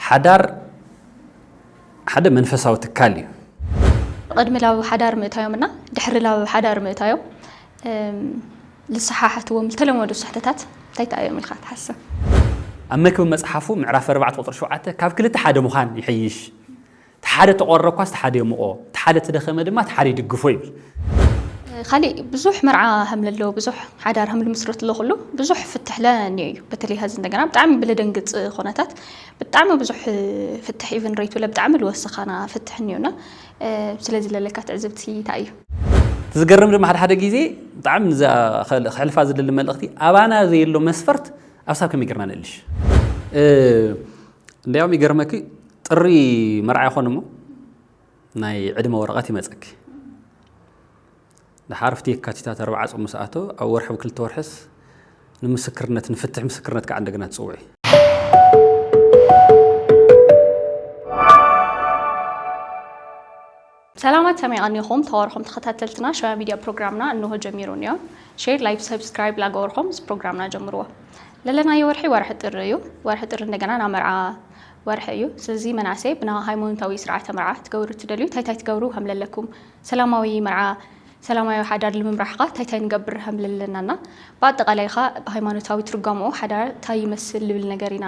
ሓዳር ሓደ መንፈሳዊ ትካል እዩ። ቅድሚ ላብ ሓዳር ምእታዮም እና ድሕሪ ላብ ሓዳር ምእታዮም ልሰሓሓትዎም ዝተለመዱ ስሕተታት እንታይ እንታይ እዮም ኢልካ ትሓስብ? ኣብ መክብብ መፅሓፉ ምዕራፍ ኣርባዕተ ቁፅሪ ሸውዓተ ካብ ክልተ ሓደ ምዃን ይሕይሽ። ሓደ ተቆረኳስ ሓደ የምቆ፣ ሓደ ተደኸመ ድማ ሓደ ይድግፎ ይብል። ካሊእ ብዙሕ መርዓ ከም ለሎ ብዙሕ ሓዳር ከም ልምስረት ለኩሉ ብዙሕ ፍትሕለ እኒኦ እዩ። በተለይ ሀዚ እንደገና ብጣዕሚ ብለደንግፅ ኩነታት ብጣዕሚ ብዙሕ ፍትሕ ኢቭን ሬቱ ለብጣዕሚ ልወሰኻና ፍትሕ እኒዮና። ስለዚ ለለካ ትዕዝብቲ እንታይ እዩ? ትዝገርም ድማ ሓደ ሓደ ግዜ ብጣዕሚ ክሕልፋ ዝደሊ መልእኽቲ ኣባና ዘየሎ መስፈርት ኣብ ሳብ ከመይ ጌርና ንእልሽ? እንዲያውም ይገርመኪ ጥሪ መርዓ ይኾን እሞ ናይ ዕድመ ወረቐት ይመፀኪ። ድሓር ፍቲ የካቲታት ኣርባዓ ጾም ምስ ኣቶ ኣብ ወርሒ ክልተ ወርሕስ ንምስክርነት ንፍትሕ ምስክርነት ከዓ እንደገና ትፅውዒ። ሰላማት ከመይ ቀኒኹም ተዋርኹም ተኸታተልትና ሸዋ ሚድያ ፕሮግራምና እንሆ ጀሚሩ እኒኦ። ሼር ላይክ ሰብስክራይብ ላገበርኹም እዚ ፕሮግራምና ጀምርዎ። ለለናዮ ወርሒ ወርሒ ጥሪ እዩ። ወርሒ ጥሪ እንደገና ናይ መርዓ ወርሒ እዩ። ስለዚ መናእሰይ ብና ሃይማኖታዊ ስርዓተ መርዓ ትገብሩ ትደልዩ እንታይ እንታይ ትገብሩ ከም ለለኩም ሰላማዊ መርዓ ሰላማዊ ሓዳር ልምምራሕ ኸ እንታይ እንታይ ንገብር ከም ለለናና ብኣጠቓላይ ኸ ብሃይማኖታዊ ትርጓምኡ ሓዳር እንታይ ይመስል ልብል ነገር ኢና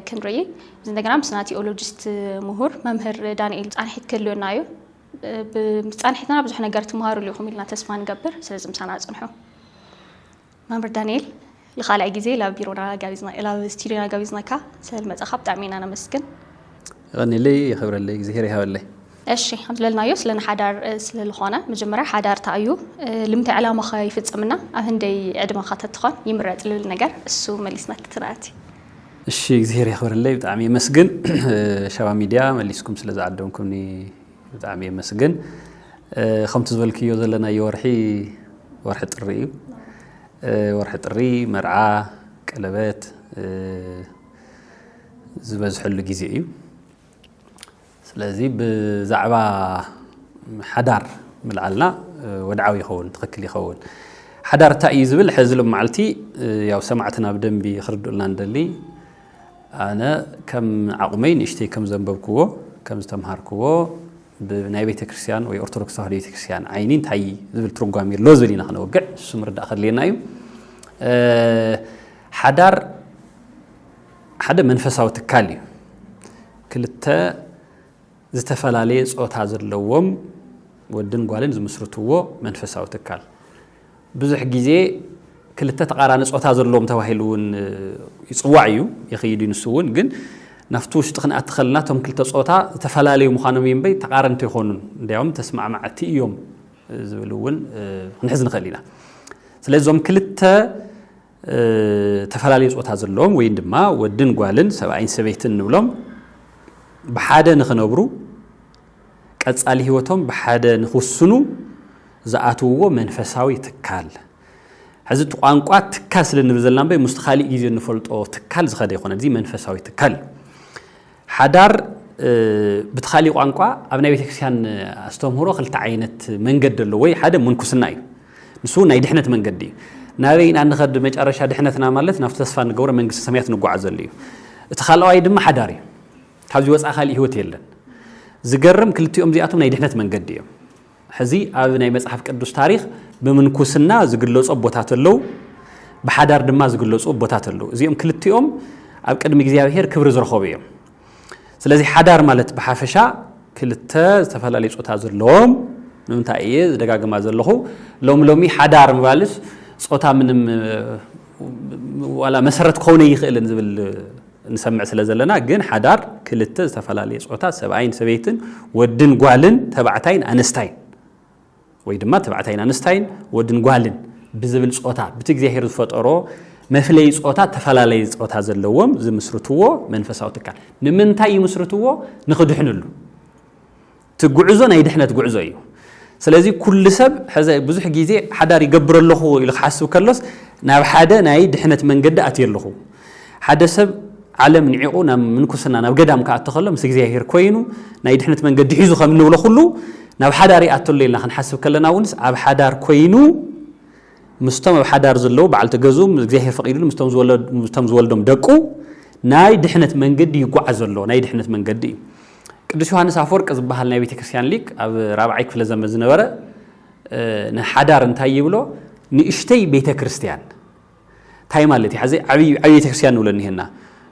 ክንርኢ እዚ እንደገና ምስና ቲኦሎጂስት ምሁር መምህር ዳንኤል ፃንሒት ክህልወና እዩ። ብፃንሒትና ብዙሕ ነገር ትምሃሩሉ ኢኹም ኢልና ተስፋ ንገብር። ስለዚ ምሳና ፅንሑ። መምህር ዳንኤል ንኻልኣይ ግዜ ላብ ቢሮና ጋቢዝና ላብ ስቱዲዮና ጋቢዝናካ ስለዝመፃኻ ብጣዕሚ ኢና ነመስግን። ይቐኒለይ ይኸብረለይ እግዚኣብሔር ይሃበለይ። እሺ ከም ዝበልናዮ ስለ ንሓዳር ስለዝኾነ መጀመርያ ሓዳር እንታይ እዩ ልምንታይ ዕላማኻ ይፍፅምና ኣብ ህንደይ ዕድመኻ ተትኾን ይምረፅ ልብል ነገር እሱ መሊስና ትትናእቲ። እሺ እግዚኣብሔር ይኸብረለይ ብጣዕሚ የመስግን። ሸባ ሚድያ መሊስኩም ስለ ዝዓደምኩምኒ ብጣዕሚ የመስግን። ከምቲ ዝበልክዮ ዘለናዮ ወርሒ ወርሒ ጥሪ እዩ። ወርሒ ጥሪ መርዓ ቀለበት ዝበዝሐሉ ግዜ እዩ። ስለዚ ብዛዕባ ሓዳር ምልዓልና ወድዓዊ ይኸውን ትኽክል ይኸውን። ሓዳር እንታይ እዩ ዝብል ሕዚ ሎም መዓልቲ ያው ሰማዕትና ብደንቢ ክርድኡልና ንደሊ። ኣነ ከም ዓቕመይ ንእሽተይ ከም ዘንበብክዎ ከም ዝተምሃርክዎ ብናይ ቤተ ክርስቲያን ወይ ኦርቶዶክስ ተዋህዶ ቤተ ክርስቲያን ዓይኒ እንታይ ዝብል ትርጓሜ ኣሎ ዝብል ኢና ክነወግዕ እሱ ምርዳእ ከድልየና እዩ። ሓዳር ሓደ መንፈሳዊ ትካል እዩ። ክልተ ዝተፈላለየ ጾታ ዘለዎም ወድን ጓልን ዝምስርትዎ መንፈሳዊ ትካል ብዙሕ ግዜ ክልተ ተቓራኒ ጾታ ዘለዎም ተባሂሉ እውን ይፅዋዕ እዩ ይኸይድ እዩ ንሱ እውን ግን ናብቲ ውሽጢ ክንኣቲ ከለና እቶም ክልተ ጾታ ዝተፈላለዩ ምዃኖም እዩ እምበይ ተቓረንቲ ይኾኑን እንዲያውም ተስማዕማዕቲ እዮም ዝብል እውን ክንሕዝ ንኽእል ኢና። ስለዚ እዞም ክልተ ተፈላለየ ጾታ ዘለዎም ወይ ድማ ወድን ጓልን ሰብኣይን ሰበይትን ንብሎም ብሓደ ንኽነብሩ ቀጻሊ ህይወቶም ብሓደ ንኽውስኑ ዝኣትውዎ መንፈሳዊ ትካል። ሕዚ እቲ ቋንቋ ትካል ስለ ንብል ዘለና እምበይ ምስቲ ካሊእ ግዜ እንፈልጦ ትካል ዝኸደ ይኮነ እዚ መንፈሳዊ ትካል እዩ። ሓዳር ብቲ ካሊእ ቋንቋ ኣብ ናይ ቤተክርስትያን ኣስተምህሮ ክልተ ዓይነት መንገዲ ኣለዎ ወይ ሓደ ምንኩስና እዩ። ንሱ ናይ ድሕነት መንገዲ እዩ። ናበይ ኢና ንኸድ መጨረሻ ድሕነትና ማለት ናብቲ ተስፋ ንገብሮ መንግስቲ ሰማያት ንጓዓዘሉ እዩ። እቲ ካልኣዋይ ድማ ሓዳር እዩ። ካብዚ ወፃኢ ካሊእ ህይወት የለን። ዝገርም ክልቲኦም እዚኣቶም ናይ ድሕነት መንገዲ እዮም። ሕዚ ኣብ ናይ መፅሓፍ ቅዱስ ታሪክ ብምንኩስና ዝግለፁ ኣቦታት ኣለዉ፣ ብሓዳር ድማ ዝግለፁ ኣቦታት ኣለዉ። እዚኦም ክልቲኦም ኣብ ቅድሚ እግዚኣብሔር ክብሪ ዝረኸቡ እዮም። ስለዚ ሓዳር ማለት ብሓፈሻ ክልተ ዝተፈላለየ ፆታ ዘለዎም ንምንታይ እየ ዝደጋግማ ዘለኹ ሎም ሎሚ ሓዳር ምባልስ ፆታ ምንም ዋላ መሰረት ክኸውን ኣይኽእልን ዝብል ንሰምዕ ስለ ዘለና ግን ሓዳር ክልተ ዝተፈላለየ ፆታ ሰብኣይን ሰበይትን ወድን ጓልን ተባዕታይን ኣነስታይን ወይ ድማ ተባዕታይን ኣነስታይን ወድን ጓልን ብዝብል ፆታ ብቲ እግዚኣብሔር ዝፈጠሮ መፍለይ ፆታ ተፈላለየ ፆታ ዘለዎም ዝምስርትዎ መንፈሳዊ ትካል ንምንታይ ይምስርትዎ ንኽድሕንሉ እቲ ጉዕዞ ናይ ድሕነት ጉዕዞ እዩ። ስለዚ ኩሉ ሰብ ሕዚ ብዙሕ ግዜ ሓዳር ይገብር ኣለኹ ኢሉ ክሓስብ ከሎስ ናብ ሓደ ናይ ድሕነት መንገዲ ኣትየ ኣለኹ። ሓደ ሰብ ዓለም ንዒቑ ናብ ምንኩስና ናብ ገዳም ክኣቱ ከሎ ምስ እግዚኣብሔር ኮይኑ ናይ ድሕነት መንገዲ ሒዙ ከም እንብሎ ኩሉ ናብ ሓዳር ይኣቱ ኣሎ ኢልና ክንሓስብ ከለና እውንስ ኣብ ሓዳር ኮይኑ ምስቶም ኣብ ሓዳር ዘለዉ በዓልቲ ገዝኡ እግዚኣብሔር ፈቒዱሉ ምስቶም ዝወለድ- ምስቶም ዝወልዶም ደቁ ናይ ድሕነት መንገዲ ይጓዓዝ ዘሎ ናይ ድሕነት መንገዲ እዩ። ቅዱስ ዮሃንስ ኣፈወርቅ ዝበሃል ናይ ቤተክርስትያን ሊቅ ኣብ ራብዓይ ክፍለ ዘመን ዝነበረ ንሓዳር እንታይ ይብሎ? ንእሽተይ ቤተክርስትያን። እንታይ ማለት እዩ? ሕዚ ዓብዪ ቤተክርስትያን ንብሎ እኒሄና።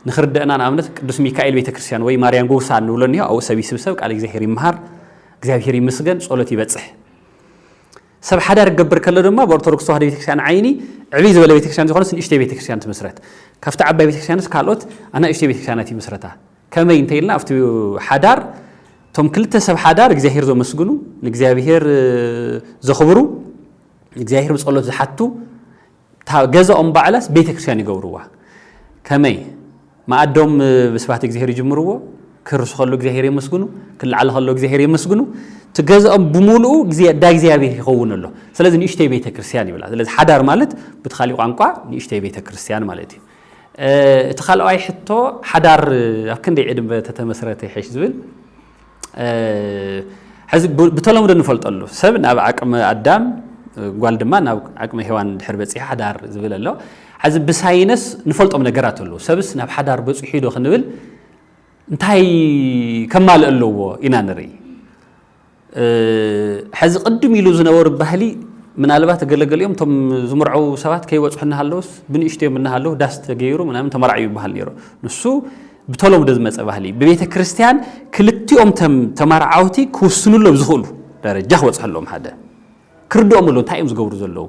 ንክርደእና ንኣብነት ቅዱስ ሚካኤል ቤተክርስትያን ወይ ማርያም ጉግሳ ንብሎ እኒሆ። ኣብኡ ሰብ ይስብሰብ፣ ቃል እግዚኣብሔር ይምሃር፣ እግዚኣብሔር ይምስገን፣ ጸሎት ይበጽሕ። ሰብ ሓዳር ክገብር ከሎ ድማ ብኦርቶዶክስ ተዋህዶ ቤተክርስትያን ዓይኒ ዕብይ ዝበለ ቤተክርስትያን ዝኾነስ ንእሽተይ ቤተክርስትያን ትምስረት። ካብቲ ዓባይ ቤተክርስትያንስ ካልኦት ኣናእሽተይ ቤተክርስትያናት ይምስረታ። ከመይ እንተ ኢልና ኣብቲ ሓዳር እቶም ክልተ ሰብ ሓዳር እግዚኣብሔር ዘመስግኑ፣ ንእግዚኣብሔር ዘኽብሩ፣ እግዚኣብሔር ብጸሎት ዝሓቱ፣ ገዛኦም ባዕላስ ቤተክርስትያን ይገብርዋ። ከመይ መኣዶም ብስብሐተ እግዚኣብሔር ይጅምርዎ። ክርሱ ከሎ እግዚኣብሔር የመስግኑ፣ ክለዓሉ ከሎ እግዚኣብሔር የመስግኑ። እቲ ገዛኦም ብምሉኡ እንዳ እግዚኣብሔር ይኸውን ኣሎ። ስለዚ ንእሽተይ ቤተክርስትያን ይብላ። ስለዚ ሓዳር ማለት ብቲ ካሊእ ቋንቋ ንእሽተይ ቤተክርስትያን ማለት እዩ። እቲ ካልኣዋይ ሕቶ፣ ሓዳር ኣብ ክንደይ ዕድመ ተተመስረተ ይሕሽ ዝብል። ሕዚ ብተለምዶ ንፈልጠሉ ሰብ ናብ ዓቅመ ኣዳም፣ ጓል ድማ ናብ ዓቅመ ሄዋን ድሕር በፂሓ ሓዳር ዝብል ኣሎ። ሕዚ ብሳይነስ ንፈልጦም ነገራት ኣለዉ። ሰብስ ናብ ሓዳር በፂሑ ዶ ክንብል እንታይ ከማልእ ኣለዎ ኢና ንርኢ። ሕዚ ቅድም ኢሉ ዝነበሩ ባህሊ ምናልባት ገለገሊኦም እቶም ዝምርዐው ሰባት ከይበፅሑ እናሃለውስ ብንእሽትዮም እናሃለዉ ዳስ ተገይሩ ምናምን ተመራዕዩ ይበሃል ነይሩ። ንሱ ብተለምዶ ዝመፀ ባህሊ። ብቤተ ክርስቲያን ክልቲኦም ተም ተመርዓውቲ ክውስኑሎም ዝኽእሉ ደረጃ ክበፅሐሎም ሓደ ክርድኦም ኣሎ እንታይ እዮም ዝገብሩ ዘለዉ።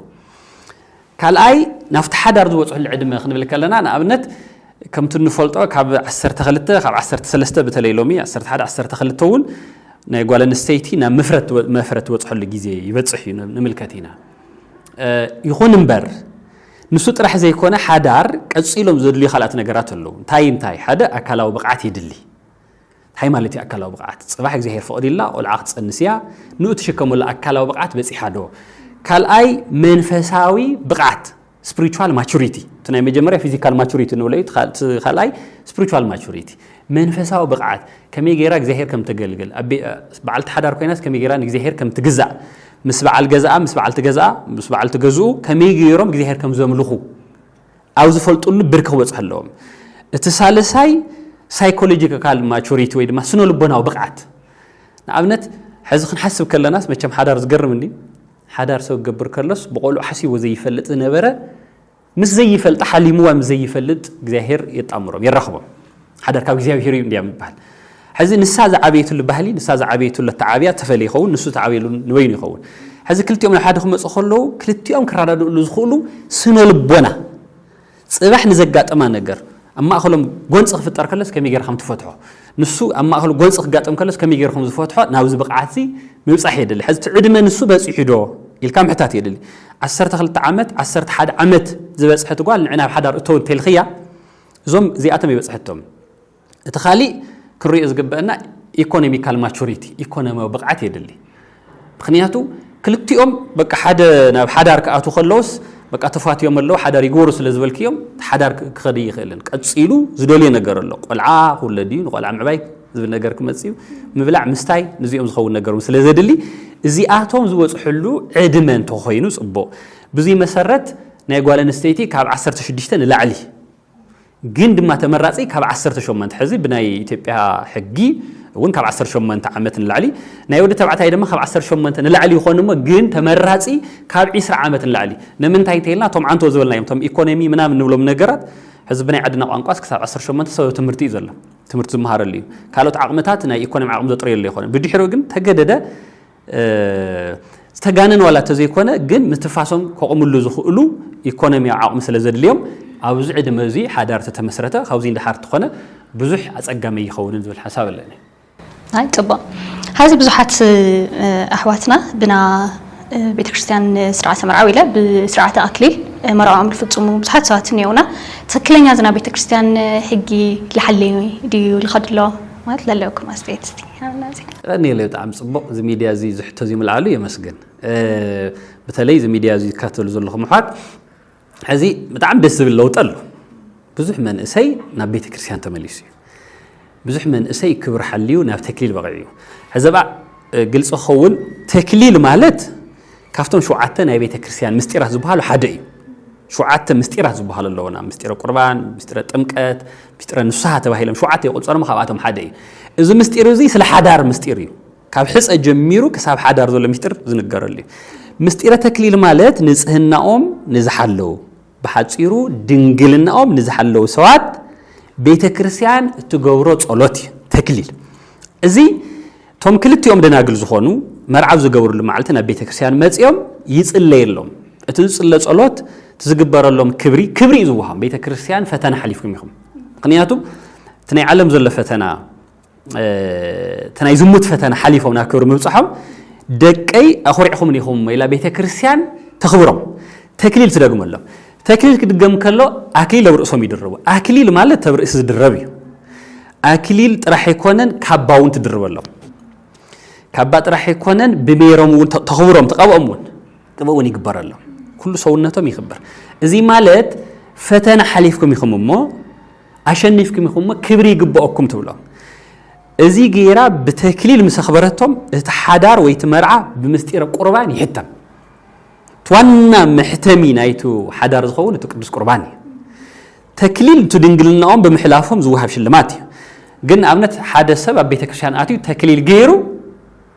ካልኣይ ናብቲ ሓዳር ዝበፅሑሉ ዕድመ ክንብል ከለና ንኣብነት ከምቲ እንፈልጦ ካብ ዓሰርተ ክልተ ካብ ዓሰርተ ሰለስተ በተለይ ሎሚ ዓሰርተ ሓደ ዓሰርተ ክልተ እውን ናይ ጓል ኣንስተይቲ ናብ መፍረት መፍረት ትበፅሐሉ ግዜ ይበፅሕ እዩ ንምልከት ኢና። ይኹን እምበር ንሱ ጥራሕ ዘይኮነ ሓዳር ቀፂሎም ዘድልዩ ካልኣት ነገራት ኣለዉ። እንታይ እንታይ ሓደ ኣካላዊ ብቕዓት የድሊ። እንታይ ማለት እዩ ኣካላዊ ብቕዓት? ፅባሕ እግዚኣብሔር ፈቕዲላ ቆልዓ ክትፀንስ እያ። ንኡ ትሽከመሉ ኣካላዊ ብቕዓት በፂሓ ዶ? ካልኣይ መንፈሳዊ ብቕዓት spiritual maturity። እቲ ናይ መጀመርያ physical maturity ንብሎ እዩ። ካልኣይ spiritual maturity መንፈሳዊ ብቕዓት ከመይ ገይራ እግዚኣብሔር ከም ተገልግል በዓልቲ ሓዳር ኮይናስ ከመይ ገይራ ንእግዚኣብሔር ከም ትግዛእ ምስ በዓል ገዛኣ ምስ በዓልቲ ገዛኣ ምስ በዓልቲ ገዝኡ ከመይ ገይሮም እግዚኣብሔር ከም ዘምልኹ ኣብ ዝፈልጡሉ ብርኪ ክበፅሑ ኣለዎም። እቲ ሳልሳይ psychological maturity ወይ ድማ ስነ ልቦናዊ ብቕዓት። ንኣብነት ሕዚ ክንሓስብ ከለናስ መቸም ሓዳር ዝገርም እንዲ ሓዳር ሰብ ክገብር ከሎስ ብቆልዑ ሓሲቦ ዘይፈልጥ ዝነበረ ምስ ዘይፈልጥ ሓሊምዋ ምስ ዘይፈልጥ እግዚኣብሔር የጣምሮም የራኽቦም። ሓዳር ካብ እግዚኣብሔር እዩ እንዲያ ምባል። ሕዚ ንሳ ዝዓበየትሉ ባህሊ ንሳ ዝዓበየትሉ ኣተዓብያ ተፈለ ይኸውን ንሱ ተዓብየሉ ንበይኑ ይኸውን። ሕዚ ክልቲኦም ናብ ሓደ ክመፁ ከለዉ ክልቲኦም ክረዳድእሉ ዝኽእሉ ስነ ልቦና ፅባሕ ንዘጋጥማ ነገር ኣብ ማእኸሎም ጎንፂ ክፍጠር ከለስ ከመይ ገይርካ ከም ትፈትሖ ንሱ ኣብ ማእኸሉ ጎንፂ ክጋጠም ከለስ ከመይ ገይርኩም ዝፈትሖ ናብዚ ብቕዓትዚ ምብፃሕ የድሊ። ሕዚ እቲ ዕድመ ንሱ በፂሑ ዶ ኢልካ ምሕታት የድሊ። ዓሰርተ ክልተ ዓመት ዓሰርተ ሓደ ዓመት ዝበፅሐት ጓል ንዕ ናብ ሓዳር እተው እንተልክያ እዞም እዚኣቶም ይበፅሐቶም። እቲ ካሊእ ክንሪኦ ዝግበአና economical maturity ኢኮኖሚያዊ ብቕዓት የድሊ። ምክንያቱ ክልቲኦም በቃ ሓደ ናብ ሓዳር ክኣትዉ ከለውስ በቃ ተፋትዮም ኣለዉ ሓዳር ይግበሩ ስለ ዝበልክዮም ሓዳር ክኸድ ይኽእልን ቀፂሉ ዝደልዮ ነገር ኣሎ። ቆልዓ ክውለድ እዩ ንቆልዓ ምዕባይ ዝብል ነገር ክመፅእ እዩ። ምብላዕ ምስታይ ንዚኦም ዝኸውን ነገር እውን ስለ ዘድሊ እዚኣቶም ዝበፅሕሉ ዕድመ እንተኮይኑ ፅቡቕ። ብዙይ መሰረት ናይ ጓል ኣንስተይቲ ካብ ዓሰርተ ሽዱሽተ ንላዕሊ ግን ድማ ተመራፂ ካብ ዓሰርተ ሸሞንተ ሕዚ ብናይ ኢትዮጵያ ሕጊ እውን ካብ ዓሰርተ ሸሞንተ ዓመት ንላዕሊ ናይ ወዲ ተባዕታይ ድማ ካብ ዓሰርተ ሸሞንተ ንላዕሊ ይኾን እሞ ግን ተመራፂ ካብ ዒስራ ዓመት ንላዕሊ ንምንታይ እንተኢልና እቶም ዓንቶ ዝበልናዮም እቶም ኢኮኖሚ ምናምን ንብሎም ነገራት ሕዚ ብናይ ዓድና ቋንቋስ ክሳብ ዓሰርተ ሸሞንተ ሰብ ትምህርቲ እዩ ዘሎ ትምህርቲ ዝመሃረሉ እዩ ካልኦት ዓቕምታት ናይ ኢኮኖሚ ዓቕሚ ዘጥረየሉ ይኮነ ብድሕሪኡ ግን ተገደደ ዝተጋነን ዋላ ተዘይኮነ ግን ምትፋሶም ከቑምሉ ዝኽእሉ ኢኮኖሚያዊ ዓቕሚ ስለ ዘድልዮም ኣብዚ ዕድመ እዚ ሓዳር ተተመስረተ ካብዚ ንደሓር ተኾነ ብዙሕ ኣፀጋሚ ይኸውንን ዝብል ሓሳብ ኣለኒ። ኣይ ፅቡቕ ሀዚ ብዙሓት ኣሕዋትና ብና ቤተክርስትያን ስርዓተ መርዓዊ ኢለ ብስርዓተ ኣክሊል መርዓኦም ዝፍፅሙ ብዙሓት ሰባት እኒኦና ትክክለኛ ዝና ቤተክርስትያን ሕጊ ልሓሊ ድዩ ልኸድሎ ማለት ለለኩም ኣስተያየት እስቲ ኣናዚ ቀኒ ኢለ ብጣዕሚ ፅቡቕ እዚ ሚድያ እዚ ዝሕቶ እዚ ምልዓሉ የመስግን በተለይ እዚ ሚድያ እዚ ዝከታተሉ ዘለኹም ኣሕዋት ሕዚ ብጣዕሚ ደስ ዝብል ለውጢ ኣሎ ብዙሕ መንእሰይ ናብ ቤተ ክርስቲያን ተመሊሱ እዩ ብዙሕ መንእሰይ ክብር ሓልዩ ናብ ተክሊል በቒዑ እዩ ሕዚ ባ ግልፂ ክኸውን ተክሊል ማለት ካብቶም ሸውዓተ ናይ ቤተ ክርስቲያን ምስጢራት ዝበሃሉ ሓደ እዩ ሸውዓተ ምስጢራት ዝበሃሉ ኣለውና። ምስጢረ ቁርባን፣ ምስጢረ ጥምቀት፣ ምስጢረ ንስሓ ተባሂሎም ሸውዓተ ይቑጸሩ፣ ካብኣቶም ሓደ እዩ። እዚ ምስጢር እዚ ስለ ሓዳር ምስጢር እዩ። ካብ ሕጸ ጀሚሩ ክሳብ ሓዳር ዘሎ ምስጢር ዝንገረሉ እዩ። ምስጢረ ተክሊል ማለት ንጽህናኦም ንዝሓለዉ፣ ብሓጺሩ ድንግልናኦም ንዝሓለዉ ሰባት ቤተ ክርስቲያን እትገብሮ ጸሎት እዩ ተክሊል። እዚ እቶም ክልቲኦም ደናግል ዝኾኑ መርዓ ኣብ ዝገብርሉ መዓልቲ ናብ ቤተ ክርስቲያን መጺኦም ይጽለየሎም። እቲ ዝጽለ ጸሎት፣ እቲ ዝግበረሎም ክብሪ፣ ክብሪ እዩ ዝወሃም። ቤተ ክርስቲያን ፈተና ሓሊፍኩም ኢኹም። ምኽንያቱ እቲ ናይ ዓለም ዘሎ ፈተና፣ እቲ ናይ ዝሙት ፈተና ሓሊፎም ናብ ክብሪ ምብጽሖም፣ ደቀይ ኣኹሪዕኹም ኢኹም ኢላ ቤተ ክርስቲያን ተኽብሮም። ተክሊል ትደግመሎም። ተክሊል ክድገም ከሎ ኣክሊል ኣብ ርእሶም ይድርቡ። ኣክሊል ማለት ኣብ ርእሲ ዝድረብ እዩ። ኣክሊል ጥራሕ ኣይኮነን፣ ካባ እውን ትድርበሎም። ካባ ጥራሕ ኣይኮነን፣ ብሜሮም እውን ተ-፣ ተኽብሮም፣ ትቐብኦም እውን። ቅብእ እውን ይግበረሎም። ኩሉ ሰውነቶም ይኽበር። እዚ ማለት ፈተና ሓሊፍኩም ኢኹም እሞ፣ ኣሸኒፍኩም ኢኹም እሞ፣ ክብሪ ይግበኦኩም ትብሎም። እዚ ገይራ ብተክሊል ምስ ኣኽበረቶም፣ እቲ ሓዳር ወይ እቲ መርዓ ብምስጢረ ቁርባን ይሕተም። እቲ ዋና መሕተሚ ናይቲ ሓዳር ዝኸውን እቲ ቅዱስ ቁርባን እዩ። ተክሊል እቲ ድንግልናኦም ብምሕላፎም ዝወሃብ ሽልማት እዩ። ግን ንኣብነት ሓደ ሰብ ኣብ ቤተ ክርስቲያን ኣትዩ ተክሊል ገይሩ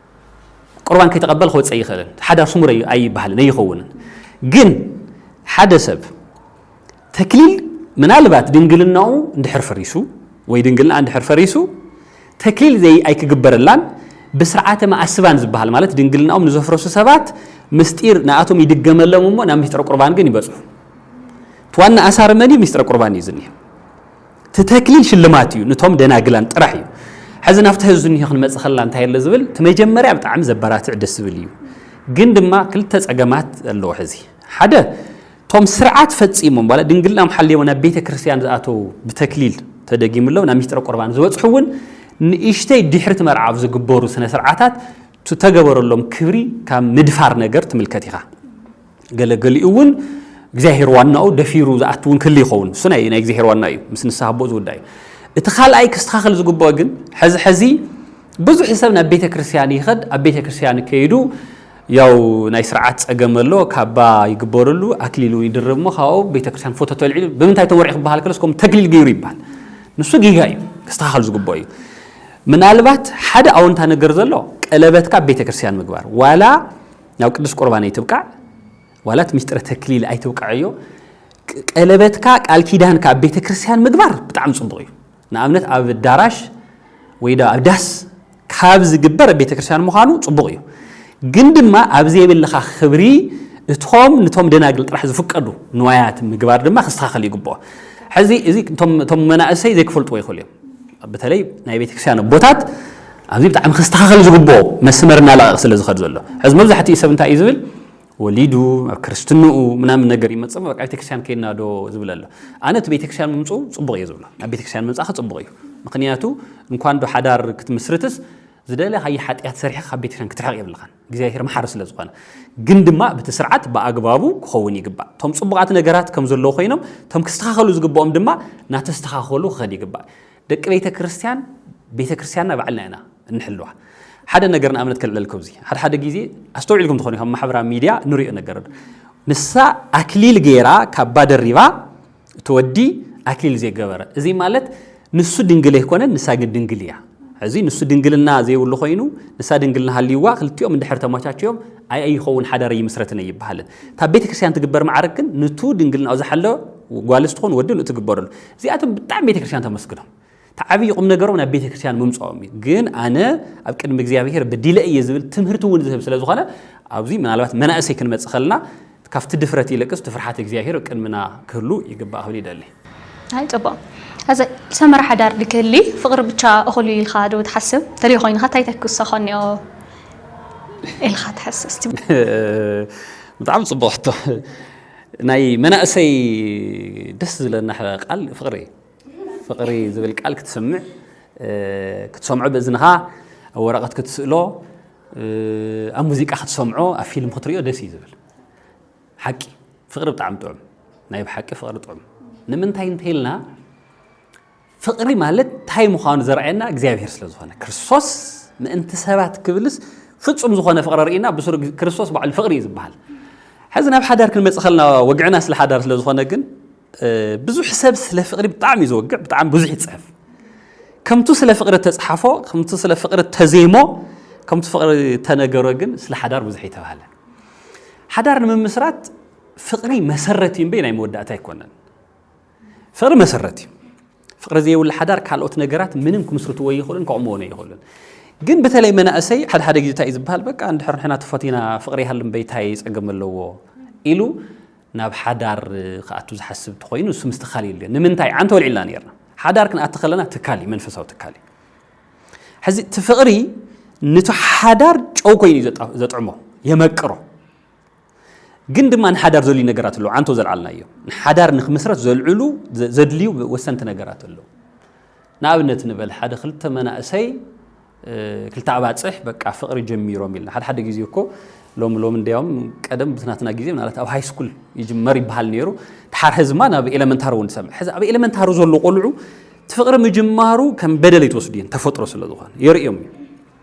ቁርባን ከይተቐበል ክወፅእ ይኽእልን። ሓዳር ስሙር ኣይ-፣ ኣይበሃልን፣ ኣይኸውንን። ግን ሓደ ሰብ ተክሊል ምናልባት ድንግልናኡ እንድሕር ፈሪሱ ወይ ድንግልና እንድሕር ፈሪሱ ተክሊል ዘይ ኣይክግበረላን ብስርዓተ ማእስባን ዝበሃል ማለት ድንግልናኦም ንዘፍረሱ ሰባት ምስጢር ንኣቶም ይድገመሎም እሞ ናብ ምስጢረ ቁርባን ግን ይበጽሑ። እቲ ዋና ኣሳሪ መን እዩ? ምስጢረ ቁርባን እዩ ዝኒሀ። እቲ ተክሊል ሽልማት እዩ፣ ንቶም ደናግላን ጥራሕ እዩ። ሕዚ ናብቲ ሕዚ ዝኒሆ ክንመጽእ ከለና እንታይ ኣሎ ዝብል፣ እቲ መጀመርያ ብጣዕሚ ዘበራትዕ ደስ ዝብል እዩ። ግን ድማ ክልተ ጸገማት ኣለዎ ሕዚ። ሓደ፣ እቶም ስርዓት ፈጺሞም፣ ዋላ ድንግልናኦም ሓልዮም ናብ ቤተ ክርስቲያን ዝኣተዉ ብተክሊል ተደጊምሎም ናብ ሚስጥረ ቁርባን ዝበጽሑ እውን ንእሽተይ ድሕሪ እቲ መርዓ ኣብ ዝግበሩ ስነ ስርዓታት ዝተገበረሎም ክብሪ ካብ ምድፋር ነገር ትምልከት ኢኻ። ገለገሊኡ እውን እግዚኣብሔር ዋናኡ ደፊሩ ዝኣቱ እውን ክህሉ ይኸውን። እሱ ናይ፣ ናይ እግዚኣብሔር ዋና እዩ፣ ምስ ንስሓ ኣቦኡ ዝውዳእ እዩ። እቲ ካልኣይ ክስተኻኸል ዝግብኦ ግን፣ ሕዚ ሕዚ ብዙሕ ሰብ ናብ ቤተ ክርስቲያን ይኸድ፣ ኣብ ቤተ ክርስቲያን ከይዱ ያው ናይ ስርዓት ጸገም ኣሎ፣ ካባ ይግበረሉ፣ ኣክሊል እውን ይድረብ እሞ ካብኡ ቤተ ክርስቲያን ፎቶ ተልዒሉ፣ ብምንታይ ተመርዒ ክበሃል ከሎስ ከምኡ ተክሊል ገይሩ ይበሃል። ንሱ ጌጋ እዩ፣ ክስተኻኸል ዝግብኦ እዩ። ምናልባት ሓደ ኣወንታ ነገር ዘሎ ቀለበትካ ኣብ ቤተ ክርስቲያን ምግባር፣ ዋላ ናብ ቅዱስ ቁርባን ኣይትብቃዕ፣ ዋላ እቲ ምስጢረ ተክሊል ኣይትብቃዕዮ፣ ቅ-፣ ቀለበትካ ቃል ኪዳንካ ኣብ ቤተ ክርስቲያን ምግባር ብጣዕሚ ጽቡቕ እዩ። ንኣብነት ኣብ ኣዳራሽ ወይ ዳ-፣ ኣብ ዳስ ካብ ዝግበር ኣብ ቤተ ክርስቲያን ምዃኑ ጽቡቕ እዩ። ግን ድማ ኣብ ዘይብልኻ ክብሪ እቶም ንቶም ደናግል ጥራሕ ዝፍቀዱ ንዋያት ምግባር ድማ ክስተኻኸል ይግብኦ። ሕዚ እዚ እቶም፣ እቶም መናእሰይ ዘይክፈልጥዎ ይኽእሉ እዮም። በተለይ ናይ ቤተ ክርስቲያን ኣቦታት ኣብዚ ብጣዕሚ ክስተኻኸል ዝግብኦ መስመር እናለቐቕ ስለ ዝኸድ ዘሎ። ሕዚ መብዛሕትኡ ሰብ እንታይ እዩ ዝብል? ወሊዱ፣ ኣብ ክርስትንኡ ምናምን ነገር ይመጽእ፣ በቃ ቤተክርስትያን ከይድና ዶ ዝብል ኣሎ። ኣነ እቲ ቤተክርስትያን ምምጽኡ ጽቡቕ እየ ዝብሎ። ናብ ቤተክርስትያን ምምጻእካ ጽቡቕ እዩ። ምኽንያቱ እንኳን ዶ ሓዳር ክትምስርትስ ዝደለኻዮ ሓጢኣት ሰሪሕካ ካብ ቤተክርስትያን ክትርሕቕ የብልኻን። እግዚኣብሔር መሓሪ ስለ ዝኾነ። ግን ድማ በቲ ስርዓት ብኣግባቡ ክኸውን ይግባእ። እቶም ጽቡቓት ነገራት ከም ዘለዉ ኮይኖም፣ እቶም ክስተኻኸሉ ዝግብኦም ድማ እናተስተኻኸሉ ክኸድ ይግባእ። ደቂ ቤተ ክርስቲያን፣ ቤተ ክርስቲያንና ባዕልና ኢና እንሕልዋ። ሓደ ነገር ንኣብነት ከልዕለልኩም፣ እዚ ሓደ ሓደ ግዜ ኣስተውዒልኩም ትኾኑ፣ ካብ ማሕበራዊ ሚድያ ንሪኦ ነገር ኣሎ። ንሳ ኣክሊል ገይራ፣ ካባ ደሪባ፣ እቲ ወዲ ኣክሊል ዘይገበረ። እዚ ማለት ንሱ ድንግል ኣይኮነን፣ ንሳ ግን ድንግል እያ። እዚ ንሱ ድንግልና ዘይብሉ ኮይኑ፣ ንሳ ድንግልና ሃልይዋ፣ ክልቲኦም እንድሕር ተመቻችዮም፣ ኣይ ኣይኸውን ሓዳር ኣይምስረትን ኣይበሃልን። እታ ቤተ ክርስቲያን ትግበር ማዕረግ ግን ንቱ ድንግልናኡ ዝሓለወ ጓል ስትኾን ወዲ ንኡ ትግበረሉ። እዚኣቶም ብጣዕሚ ቤተ ክርስቲያን ተመስግኖም። እቲ ዓብዪ ቁም ነገሮም ናብ ቤተ ክርስቲያን ምምፅኦም እዩ። ግን ኣነ ኣብ ቅድሚ እግዚኣብሔር በዲለ እየ ዝብል ትምህርቲ እውን ዝህብ ስለ ዝኾነ፣ ኣብዚ ምናልባት መናእሰይ ክንመፅእ ከለና ካብቲ ድፍረት ይልቅስ እቲ ፍርሓት እግዚኣብሔር ኣብ ቅድምና ክህሉ ይግባእ ክብል ይደሊ። ኣይ፣ ጽቡቕ። እዚ ሰመረ ሓዳር ድክህሊ ፍቕሪ ብቻ እኹል እዩ ኢልካ ዶ ትሓስብ? ተልዩ ኮይንካ እንታይ ተክሶ ኾኒኦ ኢልካ ትሓስብ? እስቲ ብጣዕሚ ጽቡቕ ሕቶ። ናይ መናእሰይ ደስ ዝለና ቃል ፍቕሪ። ፍቕሪ ዝብል ቃል ክትሰምዕ፣ እ፣ ክትሰምዖ ብእዝንኻ፣ ኣብ ወረቐት ክትስእሎ፣ እ፣ ኣብ ሙዚቃ ክትሰምዖ፣ ኣብ ፊልም ክትሪኦ ደስ እዩ ዝብል። ሓቂ፣ ፍቕሪ ብጣዕሚ ጥዑም። ናይ ብሓቂ ፍቕሪ ጥዑም። ንምንታይ እንተኢልና፣ ፍቕሪ ማለት እንታይ ምዃኑ ዘርኣየና እግዚኣብሔር ስለ ዝኾነ፣ ክርስቶስ ምእንቲ ሰባት ክብልስ ፍጹም ዝኾነ ፍቕሪ ርኢና፣ ብስሩ ክርስቶስ ባዕሉ ፍቕሪ እዩ ዝበሃል። ሕዚ ናብ ሓዳር ክንመጽእ ከለና፣ ወግዕና ስለ ሓዳር ስለ ዝኾነ ግን ብዙሕ ሰብ ስለ ፍቕሪ ብጣዕሚ እዩ ዝወግዕ፣ ብጣዕሚ ብዙሕ ይፅሕፍ። ከምቱ ስለ ፍቕሪ ተፅሓፎ፣ ከምቱ ስለ ፍቕሪ ተዜሞ፣ ከምቱ ፍቕሪ ተነገሮ ግን ስለ ሓዳር ብዙሕ ይተባህለ። ሓዳር ንምምስራት ፍቕሪ መሰረት እዩ እምበይ ናይ መወዳእታ ኣይኮነን። ፍቕሪ መሰረት እዩ። ፍቕሪ ዘይብሉ ሓዳር ካልኦት ነገራት ምንም ክምስርትዎ ይኽእሉን ከቑምዎን ይኽእሉን። ግን በተለይ መናእሰይ ሓደ ሓደ ግዜ እንታይ እዩ ዝበሃል፣ በቃ እንድሕር ንሕና ተፈቲና ፍቕሪ ይሃሉ እምበይ እንታይ ፀገም ኣለዎ ኢሉ ናብ ሓዳር ክኣቱ ዝሓስብ ተኾይኑ እሱ ምስትኻል የድልዮ። ንምንታይ ዓንተ ወልዒልና ነርና? ሓዳር ክንኣቲ ከለና ትካል እዩ፣ መንፈሳዊ ትካል እዩ። ሕዚ እቲ ፍቕሪ ንቲ ሓዳር ጨው ኮይኑ እዩ ዘጣ- ዘጥዕሞ፣ የመቅሮ። ግን ድማ ንሓዳር ዘድልዩ ነገራት ኣለዉ፣ ዓንቶ ዘልዓልናዮ ንሓዳር ንክምስረት ዘልዕሉ ዘ- ዘድልዩ ወሰንቲ ነገራት ኣለዉ። ንኣብነት ንበል ሓደ ክልተ መናእሰይ ክልተ ኣባፅሕ በቃ ፍቕሪ ጀሚሮም ኢልና። ሓደ ሓደ ግዜ እኮ ሎም ሎም እንዲያውም ቀደም ብትናትና ግዜ ምናልባት ኣብ ሃይ ስኩል ይጅመር ይበሃል ነይሩ። ድሓር ሕዝማ ናብ ኤለመንታሪ እውን ንሰምዕ። ሕዚ ኣብ ኤለመንታሪ ዘሎ ቆልዑ እቲ ፍቕሪ ምጅማሩ ከም በደል ኣይትወስድየን፣ ተፈጥሮ ስለ ዝኾነ የርእዮም እዩ።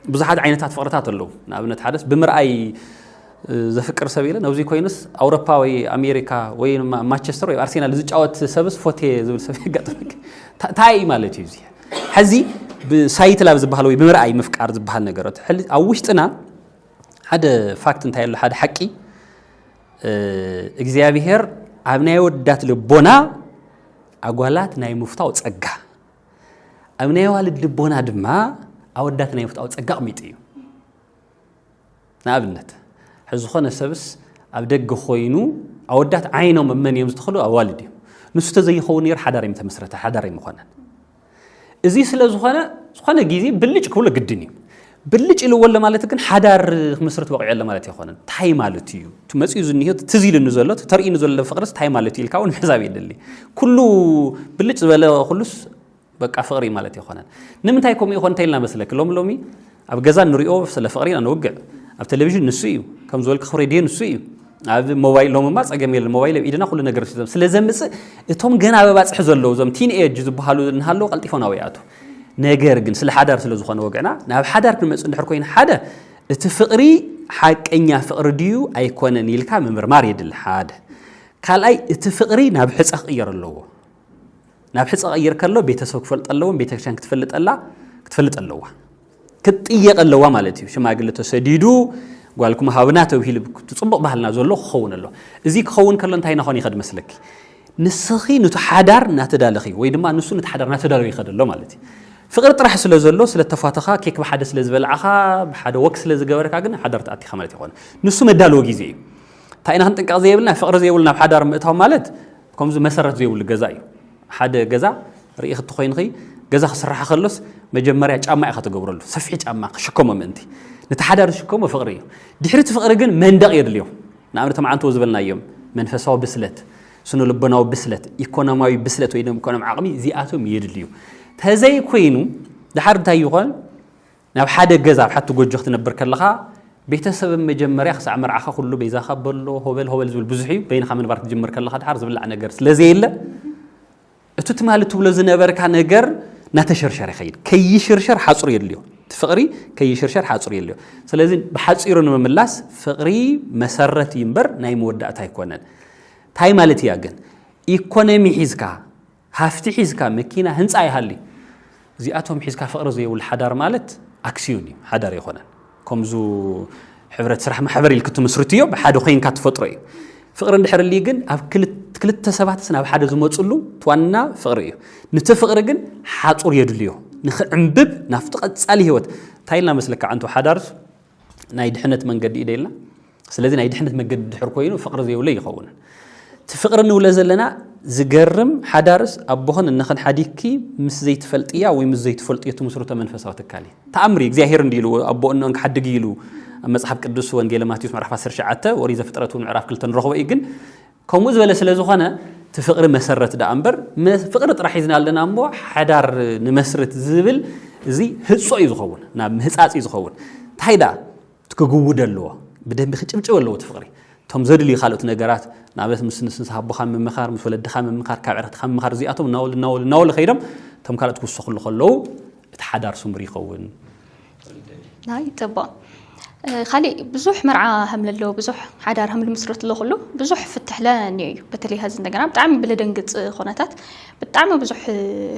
ብዙሓት ዓይነታት ፍቕርታት ኣለዉ። ንኣብነት ሓደስ ብምርኣይ ዘፍቅር ሰብ ኢለ ነብዚ ኮይኑስ ኣውሮፓ ወይ ኣሜሪካ ወይ ማንቸስተር ወይ ኣርሴናል ዝጫወት ሰብስ ፎቴ ዝብል ሰብ የጋጥመክ። እንታይ ማለት እዩ እዚ? ሕዚ ብሳይት ላብ ዝበሃል ወይ ብምርኣይ ምፍቃር ዝበሃል ነገራት ኣብ ውሽጥና ሓደ ፋክት እንታይ ኣሎ፣ ሓደ ሓቂ እግዚኣብሔር ኣብ ናይ ወዳት ልቦና ኣጓላት ናይ ምፍታው ጸጋ፣ ኣብ ናይ ዋልድ ልቦና ድማ ኣወዳት ናይ ምፍታው ጸጋ ኣቕሚጡ እዩ። ንኣብነት ሕዚ ዝኾነ ሰብስ ኣብ ደገ ኮይኑ ኣወዳት ዓይኖም መን እዮም ዝተኽሉ? ኣዋልድ እዮም። ንሱ ተዘይኸውን ነይሩ ሓዳር እዮም ተመስረተ፣ ሓዳር ኣይምኾነን። እዚ ስለ ዝኾነ ዝኾነ ግዜ ብልጭ ክብሎ ግድን እዩ። ብልጭ ኢልዎ ኣሎ ማለት ግን ሓዳር ክምስርት በቂዑ ኣሎ ማለት ኣይኮነን። እንታይ ማለት እዩ? እቲ መፂኡ ዝኒሆ ትዝ ኢሉኒ ዘሎ ተርእዩኒ ዘሎ ፍቅርስ እንታይ ማለት እዩ ኢልካ እውን ምሕሳብ የድሊ። ኩሉ ብልጭ ዝበለ ኩሉስ በቃ ፍቅሪ ማለት ኣይኮነን። ንምንታይ ከምኡ ይኾን እንተኢልና መስለክ? ሎም ሎሚ ኣብ ገዛ ንሪኦ ስለ ፍቅሪ ኢና ንውግዕ። ኣብ ቴሌቪዥን ንሱ እዩ፣ ከም ዝበልክ ሬድዮ ንሱ እዩ። ኣብ ሞባይል ሎምማ ጸገም የለን፣ ሞባይል ኣብ ኢድና ኩሉ ነገር ስለ ዘምጽእ እቶም ገና በባጽሒ ዘለዉ እዞም ቲን ኤጅ ዝበሃሉ እንሃለዉ ቀልጢፎም ናበይ ይኣቱ። ነገር ግን ስለ ሓዳር ስለ ዝኾነ ወግዕና ናብ ሓዳር ክንመጽእ እንድሕር ኮይኑ ሓደ እቲ ፍቅሪ ሓቀኛ ፍቅሪ ድዩ ኣይኮነን ኢልካ ምምርማር የድሊ ሓደ። ካልኣይ እቲ ፍቅሪ ናብ ሕጸ ክቕየር ኣለዎ። ናብ ሕጸ ክቕየር ከሎ ቤተሰብ ክፈልጥ ኣለዎም፣ ቤተክርስትያን ክትፈልጠላ ክትፈልጥ ኣለዋ። ክትጥየቕ ኣለዋ ማለት እዩ። ሽማግለ ተሰዲዱ ጓልኩም ሃብና ተብሂሉ እቲ ጽቡቕ ባህልና ዘሎ ክኸውን ኣሎ። እዚ ክኸውን ከሎ እንታይ ናኾን ይኸድ መስለኪ? ንስኺ ኑቲ ሓዳር እናተዳለኺ ወይ ድማ ንሱ ኑቲ ሓዳር እናተዳለወ ይኸድ ኣሎ ማለት እዩ። ፍቕሪ ጥራሕ ስለ ዘሎ ስለ ተፋተኻ ኬክ ብሓደ ስለ ዝበልዓኻ ብሓደ ወክ ስለ ዝገበርካ ግን ሓዳር ተኣቲኻ ማለት ይኾን። ንሱ መዳለዎ ግዜ እዩ። እንታይ ኢና ክንጥንቀቕ ዘይብልና? ፍቕሪ ዘይብሉ ናብ ሓዳር ምእታው ማለት ከምዚ መሰረት ዘይብሉ ገዛ እዩ። ሓደ ገዛ ርኢ ክትኾይንኺ ገዛ ክስራሕ ከሎስ መጀመርያ ጫማ ኢኻ ትገብረሉ፣ ሰፊሕ ጫማ ክሽከሞ ምእንቲ። ነቲ ሓዳር ዝሽከሞ ፍቕሪ እዩ። ድሕሪ እቲ ፍቕሪ ግን መንደቕ የድልዮ። ንኣብነት ኣማዓንትዎ ዝበልናዮም መንፈሳዊ ብስለት፣ ስነ ልቦናዊ ብስለት፣ ኢኮኖማዊ ብስለት ወይ ድማ ኢኮኖሚ ዓቕሚ እዚኣቶም የድልዩ። ተዘይኮይኑ ድሓር እንታይ ይኾን? ናብ ሓደ ገዛ ኣብ ሓቲ ጎጆ ክትነብር ከለኻ ቤተሰብ መጀመርያ ክሳዕ መርዓኻ ኩሉ ቤዛኻ በሎ ሆበል ሆበል ዝብል ብዙሕ እዩ። በይንኻ ምንባር ክትጅምር ከለኻ ድሓር ዝብላዕ ነገር ስለ ዘየለ እቲ ትማሊ ትብሎ ዝነበርካ ነገር እናተሸርሸረ ይኸይድ። ከይሽርሸር ሓፁር የድልዮ። እቲ ፍቕሪ ከይሽርሸር ሓፁር የድልዮ። ስለዚ ብሓፂሩ ንምምላስ ፍቕሪ መሰረት እዩ እምበር ናይ መወዳእታ ኣይኮነን። እንታይ ማለት እያ ግን? ኢኮኖሚ ሒዝካ ሃፍቲ ሒዝካ መኪና ህንፃ ይሃሊ እዚኣቶም ሒዝካ ፍቕሪ ዘይብሉ ሓዳር ማለት ኣክስዮን እዩ፣ ሓዳር ኣይኮነን። ከምዙ ሕብረት ስራሕ ማሕበር ኢልክ ትምስርት እዮ ብሓደ ኮይንካ ትፈጥሮ እዩ። ፍቕሪ እንድሕር እሊ ግን ኣብ ክልተ ሰባትስ ናብ ሓደ ዝመፅሉ ትዋና ፍቕሪ እዩ። ንቲ ፍቕሪ ግን ሓፁር የድልዮ ንክዕንብብ ናብቲ ቀፃሊ ህይወት። እንታይ ኢልና መስለካ ዓንቶ ሓዳርስ ናይ ድሕነት መንገዲ እዩ ደልና። ስለዚ ናይ ድሕነት መገዲ ድሕር ኮይኑ ፍቕሪ ዘይብሎ ይኸውን። እቲ ፍቕሪ ንብሎ ዘለና ዝገርም ሓዳርስ ኣቦኽን እነኽን ሓዲግኪ ምስ ዘይትፈልጥያ ወይ ምስ ዘይትፈልጥዮ ትምስርቶ መንፈሳዊ ትካል እዩ። ተኣምር እዩ። እግዚኣብሔር እንዲ ኢሉ ኣቦ እነን ክሓድግ ኢሉ ኣብ መጽሓፍ ቅዱስ ወንጌለ ማቴዎስ ምዕራፍ ዓሰርተ ትሽዓተ ወሪ ዘፍጥረት እውን ምዕራፍ ክልተ ንረኽቦ እዩ። ግን ከምኡ ዝበለ ስለ ዝኾነ እቲ ፍቕሪ መሰረት ደኣ እምበር ፍቕሪ ጥራሕ ሒዝና ኣለና እሞ ሓዳር ንመስርት ዝብል እዚ ህጾ እዩ ዝኸውን፣ ናብ ምህጻጽ እዩ ዝኸውን። እንታይ ደኣ እቲ ክግውድ ኣለዎ፣ ብደንቢ ክጭብጭብ ኣለዎ እቲ ፍቕሪ። እቶም ዘድልዩ ካልኦት ነገራት ንኣብነት ምስ ንስንስ ሃቦኻ ምምኻር፣ ምስ ወለድኻ ምምኻር፣ ካብ ዕርክትኻ ምምኻር እዚኣቶም እናወሉ እናወሉ እናወሉ ከይዶም እቶም ካልኦት ክውሰኽሉ ከለዉ እቲ ሓዳር ስሙር ይኸውን። ናይ ጽቡቕ ካሊእ ብዙሕ መርዓ ከም ለሎ ብዙሕ ሓዳር ከም ልምስረት ኣሎ ኩሉ ብዙሕ ፍትሕ ለ እኒኦ እዩ። በተለይ ሀዚ እንደገና ብጣዕሚ ብለደንግፅ ኩነታት ብጣዕሚ ብዙሕ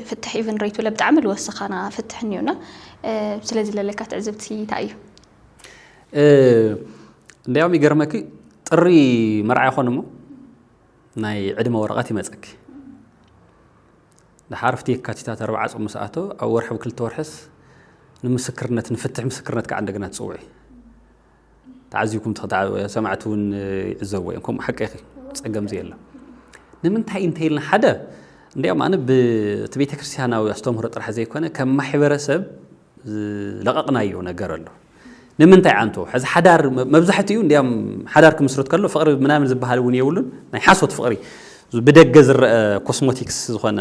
ፍትሕ ኢቨን ሬቱ ለ ብጣዕሚ ልወሰኻና ፍትሕ እኒኦና። ስለዚ ለለካ ትዕዝብቲ እንታይ እዩ? እንዲያውም ይገርመኪ፣ ጥሪ መርዓ ይኾን እሞ ናይ ዕድመ ወረቐት ይመፀኪ። ድሓር ፍቲ የካቲታት ኣርባዓ ጾም ሰኣቶ ኣብ ወርሒ ክልተ ወርሕስ ንምስክርነት፣ ንፍትሕ ምስክርነት ከዓ እንደገና ትፅውዒ። ተዓዚብኩም ሰማዕቲ እውን ይዕዘብዎ እዮም። ከምኡ ሓቂ ኢኺ፣ ፀገም ዘየለ። ንምንታይ እንተይልና ሓደ እንዲያውም ኣነ ብቲ ቤተክርስትያናዊ ኣስተምህሮ ጥራሕ ዘይኮነ ከም ማሕበረሰብ ዝለቐቕናዮ ነገር ኣሎ። ንምንታይ ዓንቶ ሕዚ ሓዳር መብዛሕትኡ እንዲያም ሓዳር ክምስረት ከሎ ፍቕሪ ምናምን ዝበሃል እውን የብሉን። ናይ ሓሶት ፍቕሪ፣ ብደገ ዝረአ ኮስሞቲክስ ዝኾነ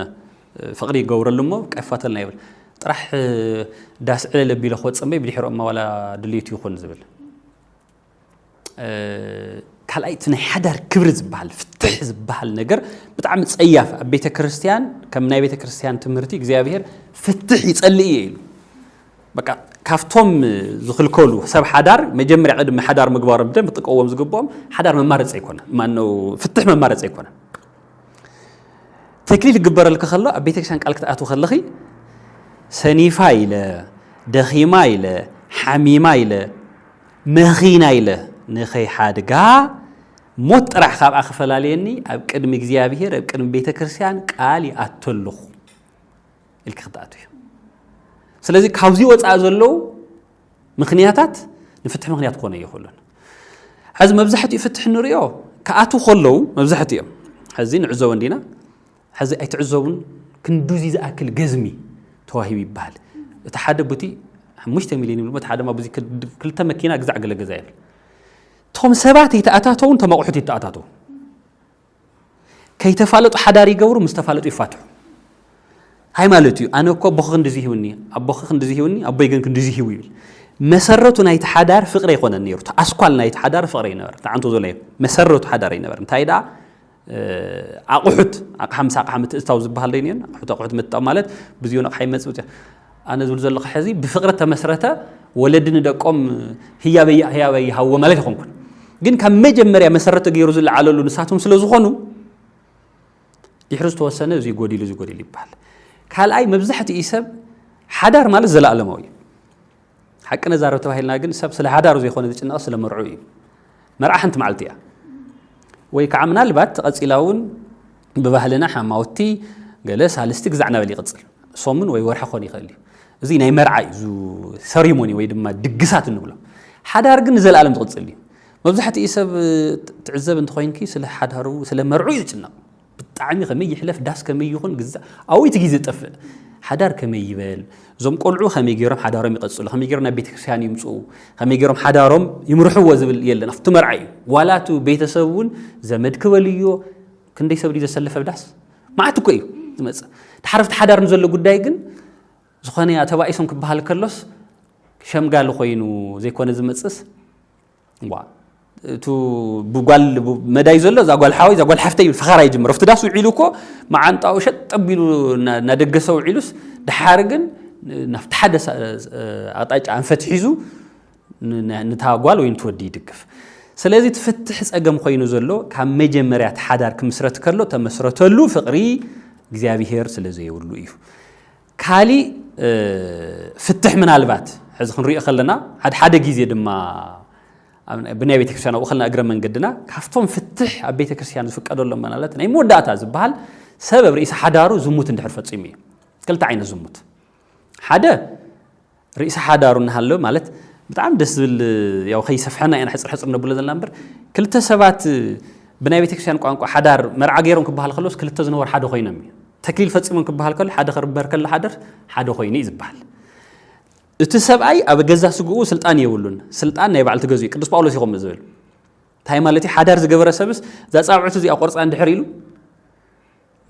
ፍቕሪ ይገብረሉ እሞ ቀፋተልና ይብል። ጥራሕ ዳስ ዕለል ኣቢለ ክወፅእ እምበይ ብድሕሪኦም ዋላ ድልየቱ ይኹን ዝብል። ካልኣይ እቲ ናይ ሓዳር ክብሪ ዝበሃል ፍትሕ ዝበሃል ነገር ብጣዕሚ ፀያፍ። ኣብ ቤተ ክርስቲያን ከም ናይ ቤተ ክርስቲያን ትምህርቲ እግዚኣብሔር ፍትሕ ይፀልእ እየ ኢሉ። በቃ ካብቶም ዝኽልከሉ ሰብ ሓዳር መጀመርያ ቅድሚ ሓዳር ምግባሮም ብደንብ ክጥቀዎም ዝግብኦም ሓዳር መማረፂ ኣይኮነ ማነው ፍትሕ መማረፂ ኣይኮነ። ተክሊል ክግበረልኪ ከሎ ኣብ ቤተክርስትያን ቃል ክትኣትው ከለኺ ሰኒፋ ኢለ፣ ደኺማ ኢለ፣ ሓሚማ ኢለ፣ መኺና ኢለ ንኸይሓድጋ ሞት ጥራሕ ካብኣ ክፈላልየኒ ኣብ ቅድሚ እግዚኣብሔር ኣብ ቅድሚ ቤተክርስትያን ቃል ይኣቱ ኣለኹ ኢልኪ ክትኣትው እዩ። ስለዚ ካብዚ ወፃኢ ዘለዉ ምኽንያታት ንፍትሒ ምኽንያት ክኾነ ይኽእሉን። ሕዚ መብዛሕትኡ ፍትሒ ንሪኦ ክኣትዉ ከለዉ መብዛሕትኡ እዮም። ሕዚ ንዕዘቦ እንዲና፣ ሕዚ ኣይትዕዘቡን ክንዱዚ ዝኣክል ገዝሚ ተዋሂቡ ይበሃል። እቲ ሓደ ቡቲ ሓሙሽተ ሚልዮን ይብሉ፣ እቲ ሓደ ድማ ብዙ ክልተ መኪና ግዛዕ ገለ ገዛ ይብል። እቶም ሰባት ይተኣታተውን እቶም ኣቑሑት ይተኣታተው። ከይተፋለጡ ሓዳር ይገብሩ፣ ምስ ተፋለጡ ይፋትሑ። ሃይ ማለት እዩ። ኣነ እኮ ኣቦኺ ክንድዚ ሂቡኒ፣ ኣቦኺ ክንድዚ ሂቡኒ፣ ኣቦይ ግን ክንድዚ ሂቡ ይብል። መሰረቱ ናይቲ ሓዳር ፍቕሪ ኣይኮነን ነይሩ። እቲ ኣስኳል ናይቲ ሓዳር ፍቕሪ ኣይነበረ። ተዓንቶ ዘሎ እዩ። መሰረቱ ሓዳር ኣይነበረ። እንታይ ደኣ ኣቑሑት ኣቕሓ ምስ ኣቕሓ ምትእትታው ዝበሃል ደይንዮን ኣቑሑት ኣቑሑት ምትእታው ማለት ብዙ ኣቕሓ ይመጽእ። ኣነ ዝብል ዘለኹ ሕዚ ብፍቕሪ ተመስረተ ወለዲ ንደቆም ህያበይ ህያበይ ይሃዎ ማለት ይኾንኩን፣ ግን ካብ መጀመርያ መሰረተ ገይሩ ዝለዓለሉ ንሳቶም ስለ ዝኾኑ ድሕሪ ዝተወሰነ እዚ ጎዲሉ እዚ ጎዲሉ ይበሃል። ካልኣይ መብዛሕትኡ ሰብ ሓዳር ማለት ዘለኣለማዊ እዩ። ሓቂ ነዛረብ ተባሂልና ግን ሰብ ስለ ሓዳሩ ዘይኮነ ዝጭነቕ ስለ መርዑ እዩ። መርዓ ሓንቲ መዓልቲ እያ። ወይ ከዓ ምናልባት ተቐፂላ እውን ብባህልና ሓማውቲ ገለ ሳልስቲ ግዛዕ ናበል ይቕፅል። ሰሙን ወይ ወርሒ ክኾን ይኽእል እዩ። እዚ ናይ መርዓ እዩ፣ ሰርሞኒ ወይ ድማ ድግሳት እንብሎ። ሓዳር ግን ንዘለኣለም ዝቕፅል እዩ። መብዛሕትኡ ሰብ ትዕዘብ እንተኾይንኪ ስለ ሓዳሩ ስለ መርዑ እዩ ዝጭነቕ። ብጣዕሚ ከመይ ይሕለፍ ዳስ ከመይ ይኹን ግዛ ኣውይቲ ግዜ ጠፍእ። ሓዳር ከመይ ይበል፣ እዞም ቆልዑ ከመይ ገይሮም ሓዳሮም ይቐፅሉ፣ ከመይ ገይሮም ናብ ቤተክርስትያን ይምፅኡ፣ ከመይ ገይሮም ሓዳሮም ይምርሕዎ ዝብል የለን። ኣብቲ መርዓ እዩ። ዋላ እቲ ቤተሰብ እውን ዘመድ ክበልዮ ክንደይ ሰብ ድዩ ዘሰለፈ ብዳስ መዓት እኮ እዩ ዝመፅእ። ድሓር ኣብቲ ሓዳር ንዘሎ ጉዳይ ግን ዝኾነ ተባኢሶም ክበሃል ከሎስ ሸምጋሊ ኮይኑ ዘይኮነ ዝመፅስ ዋ እቱ ብጓል መዳይ ዘሎ እዛ ጓል ሓወይ እዛ ጓል ሓፍተይ ይብል ፈኸራ ይጅምር። ኣብቲ ዳስ ውዒሉ እኮ መዓንጣኡ ሸጥ ኣቢሉ እናደገሰ ውዒሉስ ድሓር ግን ናብቲ ሓደ ኣቕጣጫ ኣንፈት ሒዙ ንታ ጓል ወይ ንትወዲ ይድግፍ። ስለዚ እቲ ፍትሕ ፀገም ኮይኑ ዘሎ ካብ መጀመርያ እቲ ሓዳር ክምስረት ከሎ ተመስረተሉ ፍቕሪ እግዚኣብሄር ስለ ዘየብሉ እዩ። ካሊእ ፍትሕ ምናልባት ሕዚ ክንሪኦ ከለና ሓደ ሓደ ግዜ ድማ ብናይ ቤተክርስትያን ኣብኡ ከለና እግረ መንገድና ካብቶም ፍትሕ ኣብ ቤተክርስትያን ዝፍቀደሎም መናለት ናይ መወዳእታ ዝበሃል ሰብ ኣብ ርእሲ ሓዳሩ ዝሙት እንድሕር ፈፂሙ እዩ። ክልተ ዓይነት ዝሙት፣ ሓደ ርእሲ ሓዳሩ እናሃለወ ማለት ብጣዕሚ ደስ ዝብል ያው ከይሰፍሐና ኢና ሕፅር ሕፅር ነብሎ ዘለና እምበር ክልተ ሰባት ብናይ ቤተክርስትያን ቋንቋ ሓዳር መርዓ ገይሮም ክበሃል ከለስ ክልተ ዝነበሩ ሓደ ኮይኖም እዩ። ተክሊል ፈፂሞም ክበሃል ከሎ ሓደ ክርበር ከሎ ሓደር ሓደ ኮይኑ እዩ ዝበሃል። እቲ ሰብኣይ ኣብ ገዛ ስግኡ ስልጣን የብሉን። ስልጣን ናይ በዓልቲ ገዝኡ እዩ። ቅዱስ ጳውሎስ ይኸም ዝብል እንታይ ማለት እዩ? ሓዳር ዝገበረ ሰብስ እዛ ፃብዕቲ እዚኣ ቆርፃ እንድሕር ኢሉ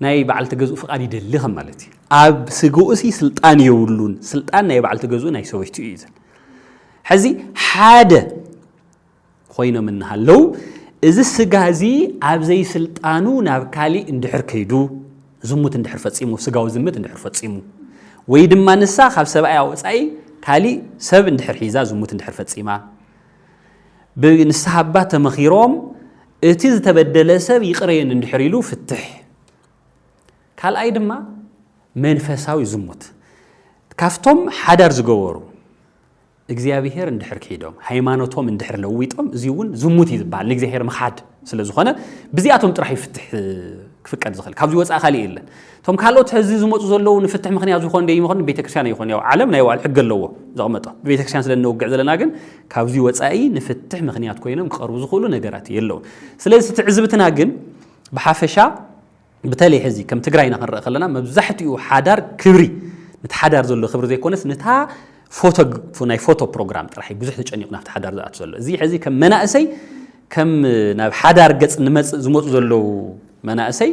ናይ በዓልቲ ገዝኡ ፍቓድ ይደሊ ከም ማለት እዩ። ኣብ ስግኡሲ ስልጣን የብሉን። ስልጣን ናይ በዓልቲ ገዝኡ ናይ ሰበይቱ እዩ ዝብል። ሕዚ ሓደ ኮይኖም እናሃለዉ እዚ ስጋ እዚ ኣብ ዘይስልጣኑ ናብ ካሊእ እንድሕር ከይዱ ዝሙት እንድሕር ፈፂሙ ስጋዊ ዝምት እንድሕር ፈፂሙ ወይ ድማ ንሳ ካብ ሰብኣያ ወፃኢ ካሊእ ሰብ እንድሕር ሒዛ ዝሙት እንድሕር ፈፂማ ብንስሓ ኣባ ተመኺሮም እቲ ዝተበደለ ሰብ ይቕረየን እንድሕር ኢሉ ፍትሕ። ካልኣይ ድማ መንፈሳዊ ዝሙት። ካብቶም ሓዳር ዝገበሩ እግዚኣብሔር እንድሕር ክሒዶም፣ ሃይማኖቶም እንድሕር ለዊጦም፣ እዚ እውን ዝሙት እዩ ዝበሃል፣ ንእግዚኣብሔር ምኻድ ስለ ዝኾነ፣ ብዚኣቶም ጥራሕ እዩ ፍትሕ ክፍቀድ ዝኽእል። ካብዚ ወፃኢ ካልእ የለን። እቶም ካልኦት ሕዚ ዝመፁ ዘለዉ ንፍትሕ ምኽንያት ዝኾን ደይ ይኾን፣ ቤተክርስትያን ይኾን፣ ያው ዓለም ናይ ባዕሉ ሕጊ ኣለዎ ዘቕመጦ። ብቤተክርስትያን ስለ እንወግዕ ዘለና ግን፣ ካብዚ ወፃኢ ንፍትሕ ምኽንያት ኮይኖም ክቐርቡ ዝኽእሉ ነገራት የለውን። ስለዚ እቲ ትዕዝብትና ግን ብሓፈሻ፣ በተለይ ሕዚ ከም ትግራይና ክንረኢ ከለና፣ መብዛሕትኡ ሓዳር ክብሪ፣ ነቲ ሓዳር ዘሎ ክብሪ ዘይኮነስ፣ ነታ ፎቶ፣ ናይ ፎቶ ፕሮግራም ጥራሕ እዩ ብዙሕ ተጨኒቑ ናብቲ ሓዳር ዝኣቱ ዘሎ። እዚ ሕዚ ከም መናእሰይ፣ ከም ናብ ሓዳር ገፅ ንመፅእ ዝመፁ ዘለዉ መናእሰይ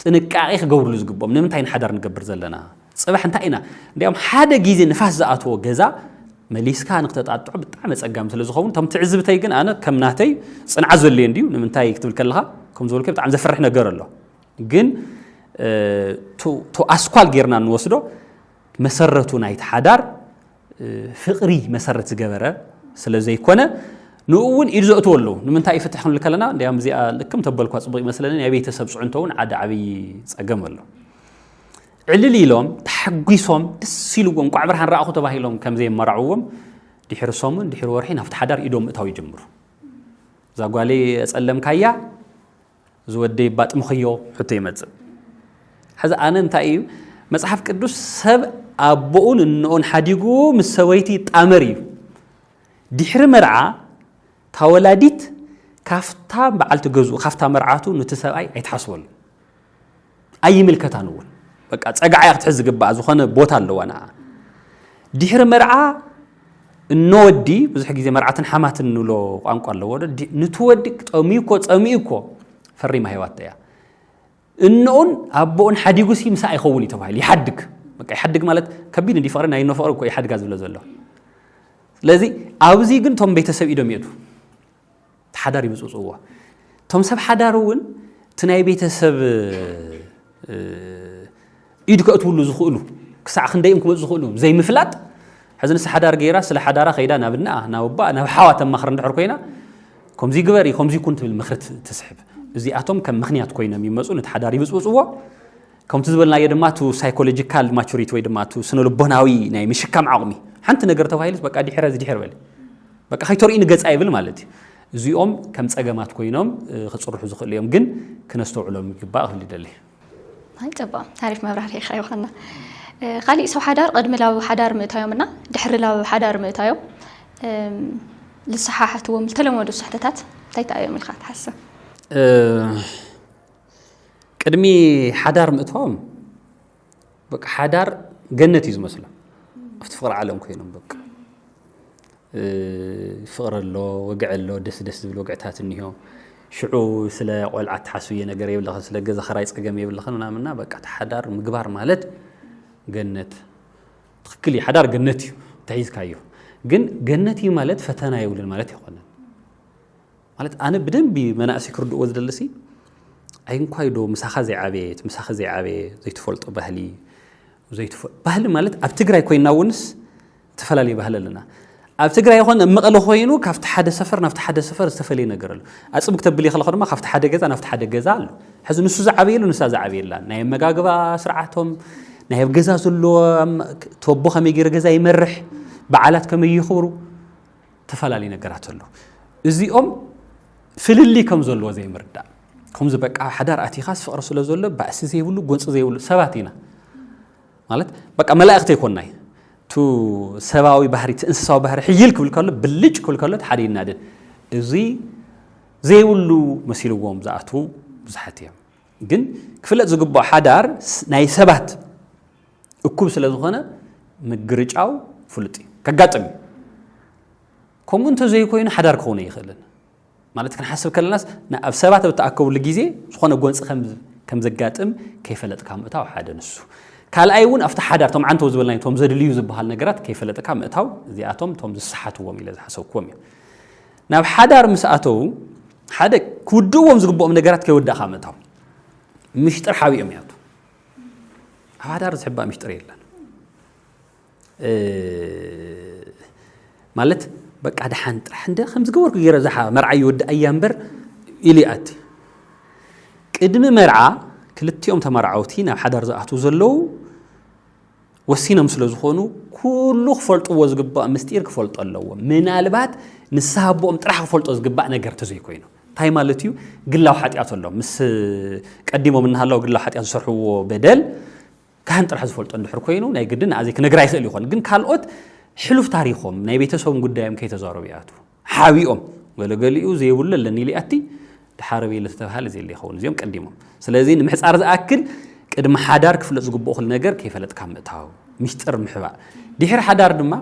ጥንቃቄ ክገብርሉ ዝግብኦም። ንምንታይ ንሓዳር ንገብር ዘለና? ፅባሕ እንታይ ኢና? እንዲያውም ሓደ ግዜ ንፋስ ዝኣትዎ ገዛ መሊስካ ንክተጣጥዖ ብጣዕሚ ኣፀጋሚ ስለ ዝኸውን፣ እቶም ትዕዝብተይ ግን፣ ኣነ ከም ናተይ ፅንዓት ዘድልዮ እንድዩ። ንምንታይ ክትብል ከለኻ፣ ከም ዝበልኩ ብጣዕሚ ዘፍርሕ ነገር ኣሎ። ግን፣ እ፣ ቱ-፣ ቱ ኣስኳል ጌርና እንወስዶ፣ መሰረቱ ናይቲ ሓዳር፣ እ፣ ፍቕሪ መሰረት ዝገበረ ስለ ዘይኮነ፣ ንኡ እውን ኢዱ ዘእትዎ ኣለዉ። ንምንታይ ይፍትሕ ክንብል ከለና፣ እንዲያም እዚኣ ልክም ተበልኳ ጽቡቕ ይመስለኒ፣ ናይ ቤተሰብ ጽዕንቶ እውን ዓዲ ዓብዪ ጸገም ኣሎ። ዕልል ኢሎም፣ ተሓጒሶም፣ ደስ ኢልዎም፣ እንቋዕ ብርሃን ረኣኹ ተባሂሎም ከም ዘየመራዕዎም፣ ድሕሪ ሰሙን፣ ድሕሪ ወርሒ ናብቲ ሓዳር ኢዶም ምእታው ይጅምሩ። እዛ ጓለይ ኣጸለምካያ፣ እዚ ወደይ ባጥምኽዮ ሕቶ ይመጽእ። ሕዚ ኣነ እንታይ እዩ፣ መጽሓፍ ቅዱስ፣ "ሰብ ኣቦኡን እኖኡን ሓዲጉ ምስ ሰበይቱ ይጣመር" እዩ። ድሕሪ መርዓ፣ እታ ወላዲት ካፍታ በዓልቲ ገዝኡ፣ ካፍታ መርዓቱ፣ ነቲ ሰብኣይ ኣይትሓስበሉ። ኣይምልከታን እውን። በቃ፣ ጸግዓ እያ ክትሕዝ ዝግባኣ፣ ዝኾነ ቦታ ኣለዋ ንዓ። ድሕሪ መርዓ፣ እኖ ወዲ፣ ብዙሕ ግዜ መርዓትን ሓማትን እንብሎ ቋንቋ ኣለዎ ዶ? ዲ-፣ ንቲ ወዲ ጠምዩ እኮ፣ ጸሚኡ እኮ፣ ፈሪማ ሂባቶ እያ። እኖኡን ኣቦኡን ሓዲጉ ሲ ምሳ ኣይኸውን እዩ ተባሂሉ። ይሓድግ። በቃ፣ ይሓድግ ማለት ከቢድ እንዲ ፍቕሪ፣ ናይ እኖ ፍቕሪ እኮ ይሓድጋ ዝብሎ ዘሎ። ስለዚ፣ ኣብዚ ግን እቶም ቤተሰብ ኢዶም የእቱ። እቲ ሓዳር ይብጽብጽዎ። እቶም ሰብ ሓዳር እውን እቲ ናይ ቤተሰብ፣ እ፣ ኢድ ከእትውሉ ዝኽእሉ፣ ክሳዕ ክንደይ እዮም ክመጹ ዝኽእሉ ዘይምፍላጥ፣ ሕዚ ንሳ ሓዳር ገይራ፣ ስለ ሓዳራ ከይዳ ናብ እናኣ፣ ናብ ኣቦኣ፣ ናብ ሓዋ ተማኽር እንድሕር ኮይና፣ "ከምዚ ግበሪ፣ ከምዚ ይኩን" ትብል ምኽሪ ት-፣ ትስሕብ። እዚኣቶም ከም ምኽንያት ኮይኖም ይመጹ፣ ነቲ ሓዳር ይብጽብጽዎ። ከምቲ ዝበልናዮ ድማ፣ እቲ ሳይኮሎጂካል ማቹሪቲ ወይ ድማ እቲ ስነ ልቦናዊ ናይ ምሽካም ዓቕሚ፣ ሓንቲ ነገር ተባሂሉስ፣ "በቃ ድሕረ፣ እዚ ድሕር በሊ፣ በቃ ከይተርእዩኒ ገጻ" ይብል ማለት እዩ። እዚኦም ከም ጸገማት ኮይኖም፣ እ፣ ክጽርሑ ዝኽእሉ እዮም፣ ግን ክነስተውዕሎም ይግባእ ክብል ይደሊ። ኣይ፣ ጽቡቕ፣ ሓሪፍ መብራህርሂ ኢኻ ዮሃና። እ፣ ካሊእ፣ ሰብ ሓዳር ቅድሚ ላብ ሓዳር ምእታዮም እና ድሕሪ ላብ ሓዳር ምእታዮም፣ እም፣ ዝሰሓሓትዎም ዝተለመዱ ስሕተታት እንታይ እንታይ እዮም ኢልካ ትሓስብ? እ፣ ቅድሚ ሓዳር ምእታዎም፣ በቃ፣ ሓዳር ገነት እዩ ዝመስሎም። ኣብቲ ፍቕሪ ዓለም ኮይኖም፣ በቃ፣ እ፣ ፍቕሪ ኣሎ፣ ወግዒ ኣሎ፣ ደስ ደስ ዝብል ወግዕታት እኒሆ። ሽዑ ስለ ቆልዓ ትሓስብዮ ነገር የብልኽን፣ ስለ ገዛ ኽራይ ጸገም የብልኽን ምናምንና፣ በቃ፣ እቲ ሓዳር ምግባር ማለት ገነት። ትኽክል እዩ፣ ሓዳር ገነት እዩ፣ እንተሒዝካዮ። ግን ገነት እዩ ማለት ፈተና የብሉን ማለት ኣይኮነን። ማለት፣ ኣነ ብደንቢ መናእሰይ ክርድእዎ ዝደልሲ፣ ኣይንኳይ ዶ ምሳኻ ዘይዓበየ፣ ምሳኻ ዘይዓበየ ዘይትፈልጦ ባህሊ፣ ዘይትፈ-፣ ባህሊ ማለት ኣብ ትግራይ ኮይና እውንስ እተፈላለየ ባህሊ ኣለና። ኣብ ትግራይ ይኾን ኣብ መቐለ ኮይኑ ካብቲ ሓደ ሰፈር ናብቲ ሓደ ሰፈር ዝተፈለየ ነገር ኣሎ። ኣጽቢ ክተብል ይኸለኹ ድማ ካብቲ ሓደ ገዛ ናብቲ ሓደ ገዛ ኣሎ። ሕዚ ንሱ ዝዓበየሉ ንሳ ዝዓበየላ፣ ናይ ኣመጋግባ ስርዓቶም፣ ናይ ኣብ ገዛ ዘሎ ኣም-፣ ተቦ ከመይ ገይሩ ገዛ ይመርሕ፣ በዓላት ከመይ ይኽብሩ፣ ተፈላለዩ ነገራት ኣሎ። እዚኦም ፍልልይ ከም ዘለዎ ዘይምርዳእ። ከምዚ በቃ ሓዳር ኣቲኻስ ፍቕሪ ስለ ዘሎ ባእሲ ዘይብሉ፣ ጎንፂ ዘይብሉ ሰባት ኢና። ማለት በቃ መላእኽቲ ኣይኮንናይ። እቲ ሰባዊ ባህሪ፣ እቲ እንስሳዊ ባህሪ ሕይል ክብል ከሎ፣ ብልጭ ክብል ከሎ፣ እቲ ሓደ ይናደድ። እዚ ዘይብሉ መሲልዎም ዝኣትዉ ብዙሓት እዮም። ግን ክፍለጥ ዝግባኦ ሓዳር ስ-፣ ናይ ሰባት እኩብ ስለ ዝኾነ ምግርጫው ፍሉጥ እዩ። ከጋጥም እዩ። ከምኡ እንተዘይኮይኑ ሓዳር ክኸውን ኣይኽእልን። ማለት ክንሓስብ ከለናስ ን-፣ ኣብ ሰባት ኣብ እተኣከብሉ ግዜ ዝኾነ ጎንፂ ከም፣ ከም ዘጋጥም ከይፈለጥካ ምእታው ሓደ ንሱ። ካልኣይ እውን ኣብቲ ሓዳር እቶም ዓንተው ዝበልናዮ እቶም ዘድልዩ ዝበሃል ነገራት ከይፈለጥካ ምእታው እዚኣቶም እቶም ዝሰሓትዎም ኢለ ዝሓሰብክዎም እዮም። ናብ ሓዳር ምስ ኣተው ሓደ ክውድእዎም ዝግብኦም ነገራት ከይወዳእካ ምእታው። ምሽጥር ሓቢኦም ይኣቱ። ኣብ ሓዳር ዝሕባእ ምሽጥር የለን። እ፣ ማለት በቃ ደሓን ጥራሕ እንደ ከም ዝገበርኩ ገይረ ዛሓ መርዓ ይወድኣያ እምበር ኢሉ ይኣቲ። ቅድሚ መርዓ ክልቲኦም ተመርዓውቲ ናብ ሓዳር ዝኣትዉ ዘለዉ ወሲኖም ስለ ዝኾኑ ኩሉ ክፈልጥዎ ዝግባእ ምስጢር ክፈልጦ ኣለዎም። ምናልባት ንስሓ ኣቦኦም ጥራሕ ክፈልጦ ዝግባእ ነገር ተዘይኮይኑ እንታይ ማለት እዩ? ግላዊ ሓጢኣት ኣሎ ምስ ቀዲሞም እናሃለዉ ግላዊ ሓጢኣት ዝሰርሕዎ በደል ካህን ጥራሕ ዝፈልጦ እንድሕር ኮይኑ ናይ ግድን ንኣዘይ ክነግራ ይኽእል ይኾን። ግን ካልኦት ሕሉፍ ታሪኾም ናይ ቤተሰቦም ጉዳዮም ከይተዛረቡ ይኣትዉ። ሓቢኦም ገለገሊኡ ዘይብሉ ኣለኒ ኢሉ ይኣቲ። ድሓር በይ ለተተባሃለ ዘየለ ይኸውን እዚኦም ቀዲሞም። ስለዚ ንምሕፃር ዝኣክል ቅድሚ ሓዳር ክፍለጥ ዝግብኦ ኩሉ ነገር ከይፈለጥካ ምእታው፣ ሚስጥር ምሕባእ። ድሕሪ ሓዳር ድማ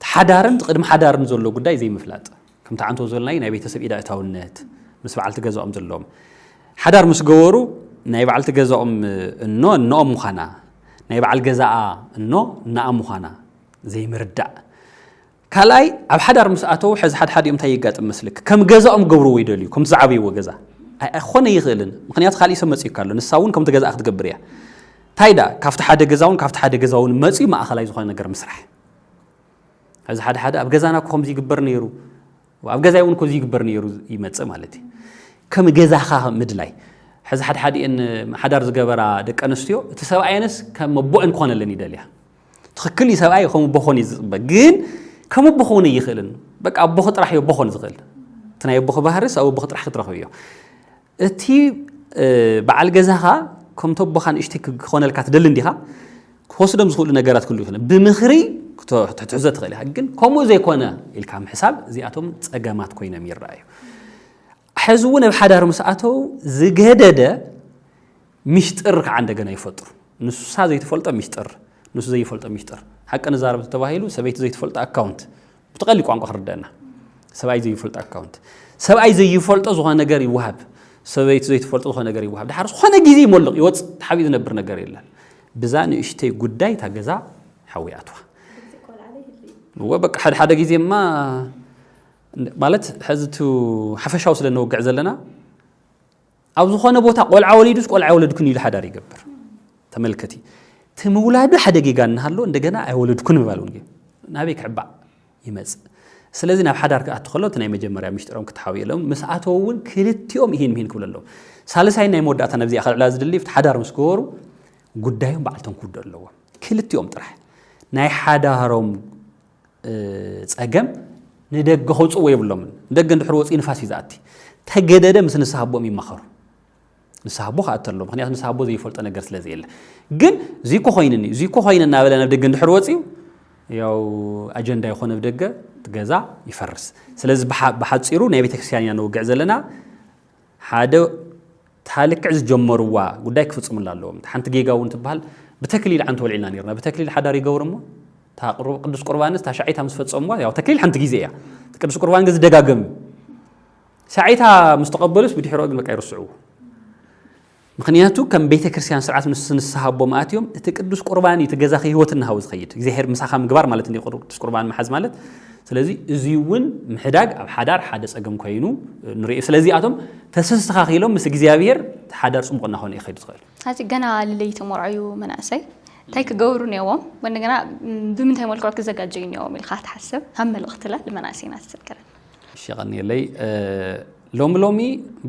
ሓዳርን ቅድሚ ሓዳርን ዘሎ ጉዳይ ዘይምፍላጥ። ከምቲ ዓንቶ ዘለናይ ናይ ቤተሰብ ኢዳ እታውነት ምስ በዓልቲ ገዛኦም ዘለዎም። ሓዳር ምስ ገበሩ ናይ በዓልቲ ገዛኦም እኖ እኖኦም ምዃና፣ ናይ በዓል ገዛኣ እኖ እናኣ ምዃና ዘይምርዳእ። ካልኣይ ኣብ ሓዳር ምስ ኣተው ሕዚ ሓድሓዲኦም እንታይ ይጋጥም መስልክ? ከም ገዛኦም ገብርዎ ይደልዩ፣ ከምቲ ዝዓበይዎ ገዛ። ኣይ- ኣይኾነ ይኽእልን። ምኽንያቱ ካልእ ሰብ መጺኡካ ኣሎ። ንሳ እውን ከምቲ ገዛኣ ክትገብር እያ። እንታይ ዳ ካብቲ ሓደ ገዛ እውን ካብቲ ሓደ ገዛ እውን መጺኡ ማእኸላይ ዝኾነ ነገር ምስራሕ። እዚ ሓደ ሓደ ኣብ ገዛና እኮ ከምዚ ይግበር ነይሩ፣ ኣብ ገዛይ እውን እኮ እዚ ይግበር ነይሩ ይመጽእ ማለት እዩ። ከም ገዛኻ ምድላይ። ሕዚ ሓደ ሓዲአን ሓዳር ዝገበራ ደቂ ኣንስትዮ እቲ ሰብኣየንስ ከም ኣቦአን ክኾነለን ይደልያ። ትኽክል እዩ፣ ሰብኣይ ከም ኣቦ ክኾን እዩ ዝፅበ፣ ግን ከም ኣቦ ክኾን ኣይኽእልን። በቃ ኣቦኺ ጥራሕ እዩ ኣቦ ክኾን ዝኽእል። እቲ ናይ ኣቦኺ ባህርስ ኣብ ኣቦኺ ጥራሕ ክትረኽብዮ። እቲ በዓል ገዛኻ ከምቲ ኣቦኻ ንእሽተይ ክኾነልካ ትደሊ እንዲኻ? ክወስዶም ዝኽእሉ ነገራት ክህሉ ይኽእል። ብምኽሪ ክትሕዞ ትኽእል ኢኻ። ግን ከምኡ ዘይኮነ ኢልካ ምሕሳብ እዚኣቶም ጸገማት ኮይኖም ይረኣዩ። ሕዚ እውን ኣብ ሓዳር ምስ ኣተው ዝገደደ ሚስጥር ከዓ እንደገና ይፈጥሩ። ንሳ ዘይትፈልጦ ሚስጥር፣ ንሱ ዘይፈልጦ ሚስጥር። ሓቂ ንዛረብ ተባሂሉ ሰበይቲ ዘይትፈልጦ ኣካውንት ብትቐሊ ቋንቋ ክርደና። ሰብኣይ ዘይፈልጦ ኣካውንት። ሰብኣይ ዘይፈልጦ ዝኾነ ነገር ይወሃብ። ሰበይቲ ዘይትፈልጦ ዝኾነ ነገር ይወሃብ። ድሓር ዝኾነ ግዜ ይሞልቕ ይወጽእ ተሓቢኡ ዝነብር ነገር የለን። ብዛ ንእሽተይ ጉዳይ እታ ገዛ ሓዊ ኣትዋ። እወ በቃ ሓደ ሓደ ግዜማ ማለት ሕዚ እቲ ሓፈሻዊ ስለ ነወግዕ ዘለና ኣብ ዝኾነ ቦታ ቆልዓ ወሊዱስ ቆልዓ ኣይወለድኩን ኢሉ ሓዳር ይገብር። ተመልከቲ፣ እቲ ምውላዱ ሓደ ጌጋ እናሃሎ እንደገና ኣይወለድኩን ምባል እውን ጌጋ። ናበይ ክዕባእ ይመጽእ? ስለዚ ናብ ሓዳር ክኣቱ ከሎ እቲ ናይ መጀመርያ ሚስጥሮም ክትሓብየሎም ምስ ኣተው እውን ክልቲኦም ይሂን ምሂን ክብሉ ኣለዎም። ሳልሳይ ናይ መወዳእታ ነብዚኣ ከልዕላ ዝድሊ እቲ ሓዳር ምስ ገበሩ ጉዳዮም ባዕልቶም ክውድኡ ኣለዎም። ክልቲኦም ጥራሕ ናይ ሓዳሮም ጸገም ንደገ ከውፅእዎ የብሎምን። ንደገ እንድሕር ወፂኡ ንፋስ እዩ ዝኣቲ። ተገደደ ምስ ንስሓ ኣቦኦም ይማኸሩ። ንስሓ ኣቦ ክኣቲ ኣሎ። ምክንያቱ ንስሓ ኣቦ ዘይፈልጦ ነገር ስለ ዘየለ። ግን እዚኮ ኮይንኒ እዚኮ ኮይነ እናበለ ናብ ደገ እንድሕር ወፂኡ ያው ኣጀንዳ ይኮነ ብደገ እቲ ገዛ ይፈርስ። ስለዚ ብሓ- ብሓፂሩ ናይ ቤተክርስትያን ኢና ንወግዕ ዘለና። ሓደ እታ ልክዕ ዝጀመርዋ ጉዳይ ክፍፅሙላ ኣለዎም። እታ ሓንቲ ጌጋ እውን ትበሃል ብተክሊል ዓንተ ወልዒልና ነርና። ብተክሊል ሓዳር ይገብሩ እሞ እታ ቅሩ- ቅዱስ ቁርባንስ እታ ሻዒታ ምስ ፈፀምዋ ያው ተክሊል ሓንቲ ግዜ እያ። ቅዱስ ቁርባን ግን ዝደጋገም እዩ። ሻዒታ ምስ ተቐበሉስ ብድሕሪኡ ግን በቃ ይርስዕዎ። ምክንያቱ ከም ቤተ ክርስቲያን ስርዓት ምስ ንስሓ ኣቦ መኣትዮም እቲ ቅዱስ ቁርባን እዩ እቲ ገዛኺ ህይወት እናሃወ ዝኸይድ እግዚኣብሔር ምሳኻ ምግባር ማለት እንዲ ቅዱስ ቁርባን መሓዝ ማለት። ስለዚ እዚ እውን ምሕዳግ ኣብ ሓዳር ሓደ ፀገም ኮይኑ ንሪኦ። ስለዚኣቶም ተሰስተኻኺሎም ምስ እግዚኣብሔር እቲ ሓዳር ፅቡቕ እናኾነ ይኸይድ ዝኽእል። ሕዚ ገና ልለይ ተመርዓዩ መናእሰይ እንታይ ክገብሩ ነዎም ወይ እንደገና ብምንታይ መልክዑ ክዘጋጀዩ ነዎም ኢልካ ትሓስብ? ሃብ መልእኽትላ ንመናእሰይና ትዘክረን። እሺ ቀንየለይ። ሎሚ ሎሚ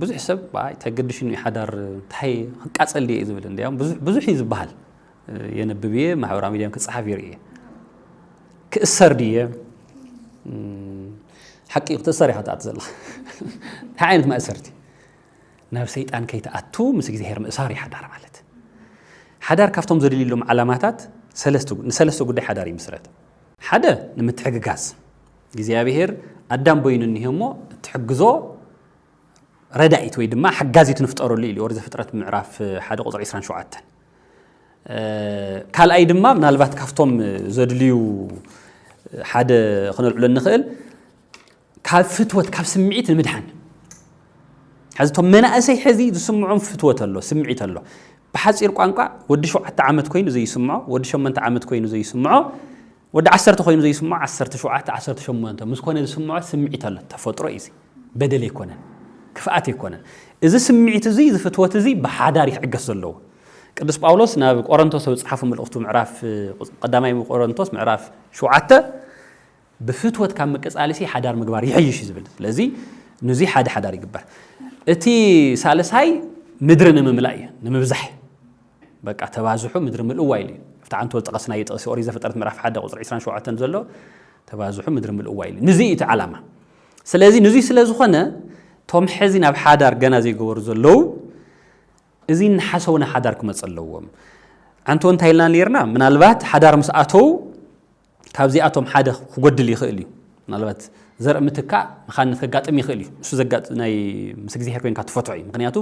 ብዙሕ ሰብ ኣይ ተገድሽኒ ሓዳር እንታይ ክቃፀል ድየ ዝብል እንዲያውም ብዙሕ ብዙሕ እዩ ዝበሃል። የንብብ እየ፣ ማሕበራዊ ሚድያ ክፀሓፍ ይርኢ እየ። ክእሰር ድየ? ሓቂ ክትእሰር ኢኻ ትኣቱ ዘለኻ። እንታይ ዓይነት ማእሰርቲ? ናብ ሰይጣን ከይትኣቱ ምስ እግዚኣብሔር ምእሳር እዩ ሓዳር ማለት። ሓዳር ካብቶም ዘድልዩሎም ዓላማታት ሰለስተ ንሰለስተ ጉዳይ ሓዳር ይምስረት። ሓደ ንምትሕግጋዝ እግዚኣብሔር ኣዳም በይኑ እኒሄ እሞ እትሕግዞ ረዳኢት ወይ ድማ ሓጋዚት ንፍጠረሉ ኢሉ ኦሪት ዘፍጥረት ምዕራፍ ሓደ ቁፅሪ ዕስራን ሸውዓተን። ካልኣይ ድማ ምናልባት ካብቶም ዘድልዩ ሓደ ክነልዕሎ እንኽእል ካብ ፍትወት ካብ ስምዒት ንምድሓን። ሕዚ እቶም መናእሰይ ሕዚ ዝስምዖም ፍትወት ኣሎ፣ ስምዒት ኣሎ። ብሓፂር ቋንቋ ወዲ ሸውዓተ ዓመት ኮይኑ ዘይስምዖ፣ ወዲ ሸሞንተ ዓመት ኮይኑ ዘይስምዖ፣ ወዲ ዓሰርተ ኮይኑ ዘይስምዖ ዓሰርተ ሸውዓተ ዓሰርተ ሸሞንተ ምስ ኮነ ዝስምዖ ስምዒት ኣሎ። ተፈጥሮ እዩ። በደል ኣይኮነን፣ ክፍኣት ኣይኮነን። እዚ ስምዒት እዚ እዚ ፍትወት እዚ ብሓዳር ይዕገስ ዘለዎ። ቅዱስ ጳውሎስ ናብ ቆረንቶስ ኣብ ዝፀሓፎ መልእኽቱ ምዕራፍ ቀዳማይ ቆረንቶስ ምዕራፍ ሸውዓተ ብፍትወት ካብ ምቅጻልሲ ሓዳር ምግባር ይሕይሽ እዩ ዝብል። ስለዚ ንዙይ ሓደ ሓዳር ይግበር። እቲ ሳልሳይ ምድሪ ንምምላእ እዩ፣ ንምብዛሕ። በቃ ተባዝሑ ምድሪ ምልእዋ ኢሉ እዩ። ኣብቲ ዓንቶ ዝጠቐስናዮ ጥቕሲ ኦሪት ዘፍጥረት ምዕራፍ ሓደ ቁፅሪ ዕስራን ሸውዓተን ዘሎ ተባዝሑ ምድሪ ምልእዋ ኢሉ እዩ። ንዙይ እዩ እቲ ዓላማ። ስለዚ ንዙይ ስለ ዝኾነ እቶም ሕዚ ናብ ሓዳር ገና ዘይገበሩ ዘለዉ እዚ እናሓሰቡ ናብ ሓዳር ክመፁ ኣለዎም። ዓንቶ እንታይ ኢልና ነርና? ምናልባት ሓዳር ምስ ኣተዉ ካብዚኣቶም ሓደ ክጎድል ይኽእል እዩ። ምናልባት ዘርኢ ምትካእ መኻንነት ከጋጥም ይኽእል እዩ። እሱ ዘጋጥ ናይ ምስ እግዚኣብሔር ኮይንካ ትፈትሖ እዩ። ምክንያቱ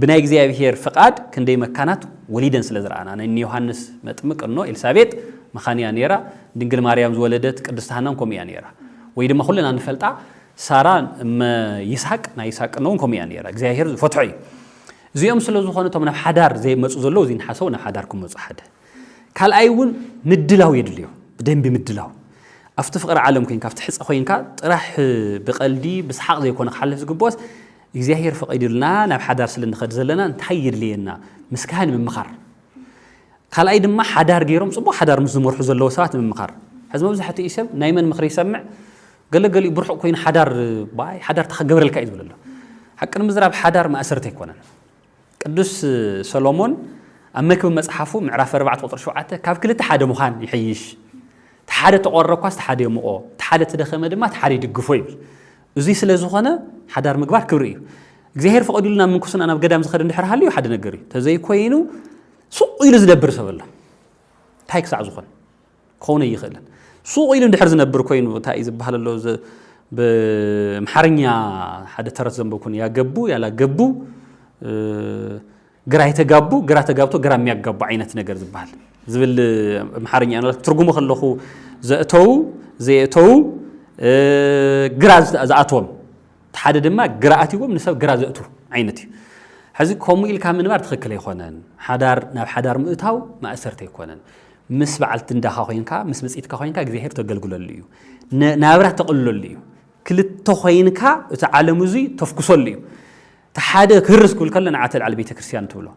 ብናይ እግዚኣብሔር ፍቓድ ክንደይ መካናት ወሊደን ስለ ዝረኣና፣ ናይ ዮሃንስ መጥምቅ እኖ ኤልሳቤጥ መኻን እያ ነይራ። ድንግል ማርያም ዝወለደት ቅድስት ሃናን ከምኡ እያ ነይራ። ወይ ድማ ኩልና ንፈልጣ ሳራ እመ ይስሐቅ ናይ ይስሐቅ እኖ እውን ከምኡ እያ ነይራ። እግዚኣብሔር ዝፈትሖ እዩ። እዚኦም ስለ ዝኾኑ እቶም ናብ ሓዳር ዘይመፁ ዘለዉ እዚ ንሓሰቡ ናብ ሓዳር ክመፁ ሓደ ካልኣይ እውን ምድላው የድልዮ። ብደንቢ ምድላው። ኣብቲ ፍቕሪ ዓለም ኮይንካ ኣብቲ ሕፀ ኮይንካ ጥራሕ ብቐልዲ ብስሓቕ ዘይኮነ ክሓልፍ ዝግብኦስ እግዚኣብሔር ፈቒዱልና ናብ ሓዳር ስለ ንኸድ ዘለና እንታይ የድልየና ምስ ካህን ምምኻር። ካልኣይ ድማ ሓዳር ገይሮም ፅቡቕ ሓዳር ምስ ዝመርሑ ዘለዎ ሰባት ምምኻር። ሕዚ መብዛሕትኡ ሰብ ናይ መን ምኽሪ ይሰምዕ? ገለገሊኡ ብርሑቕ ኮይኑ ሓዳር ባይ ሓዳር ተኸገብረልካ እዩ ዝብል ኣሎ። ሓቂ ንምዝራብ ሓዳር ማእሰርቲ ኣይኮነን። ቅዱስ ሰሎሞን ኣብ መክብብ መጽሓፉ ምዕራፍ ኣርባዕተ ቁጽሪ ሸውዓተ ካብ ክልተ ሓደ ምዃን ይሕይሽ። እቲ ሓደ ተቆረኳስ እቲ ሓደ የምቆ፣ እቲ ሓደ ተደኸመ ድማ እቲ ሓደ ይድግፎ ይብል። እዙይ ስለ ዝኾነ ሓዳር ምግባር ክብሪ እዩ። እግዚኣብሔር ፈቐዱልና ምንኩስና ናብ ገዳም ዝኸደ እንድሕር ሃልዩ ሓደ ነገር እዩ። ተዘይኮይኑ ሱቕ ኢሉ ዝደብር ሰብ ኣሎ። እንታይ ክሳዕ ዝኾነ ክኸውን ኣይኽእልን። ሱቕ ኢሉ እንድሕር ዝነብር ኮይኑ እንታይ እዩ ዝበሃል ኣሎ ብምሓርኛ ሓደ ተረት ዘንበኩን ያገቡ ያላገቡ ግራ የተጋቡ ግራ ተጋብቶ ግራ የሚያጋቡ ዓይነት ነገር ዝበሃል ዝብል ምሓርኛ ትርጉሙ ከለኹ ዘእተው ዘየእተው ግራ ዝኣትዎም ሓደ ድማ ግራ ኣትዎም ንሰብ ግራ ዘእቱ ዓይነት እዩ። ሕዚ ከምኡ ኢልካ ምንባር ትኽክል ኣይኮነን። ሓዳር ናብ ሓዳር ምእታው ማእሰርቲ ኣይኮነን። ምስ በዓልቲ እንዳኻ ኮይንካ ምስ ብፅኢትካ ኮይንካ እግዚኣብሔር ተገልግለሉ እዩ። ናብራ ተቕልለሉ እዩ። ክልተ ኮይንካ እቲ ዓለም እዙይ ተፍኩሰሉ እዩ። እቲ ሓደ ክህርስ ክብል ከሎ ንዓተ ልዓል ቤተ ክርስቲያን ትብሎ።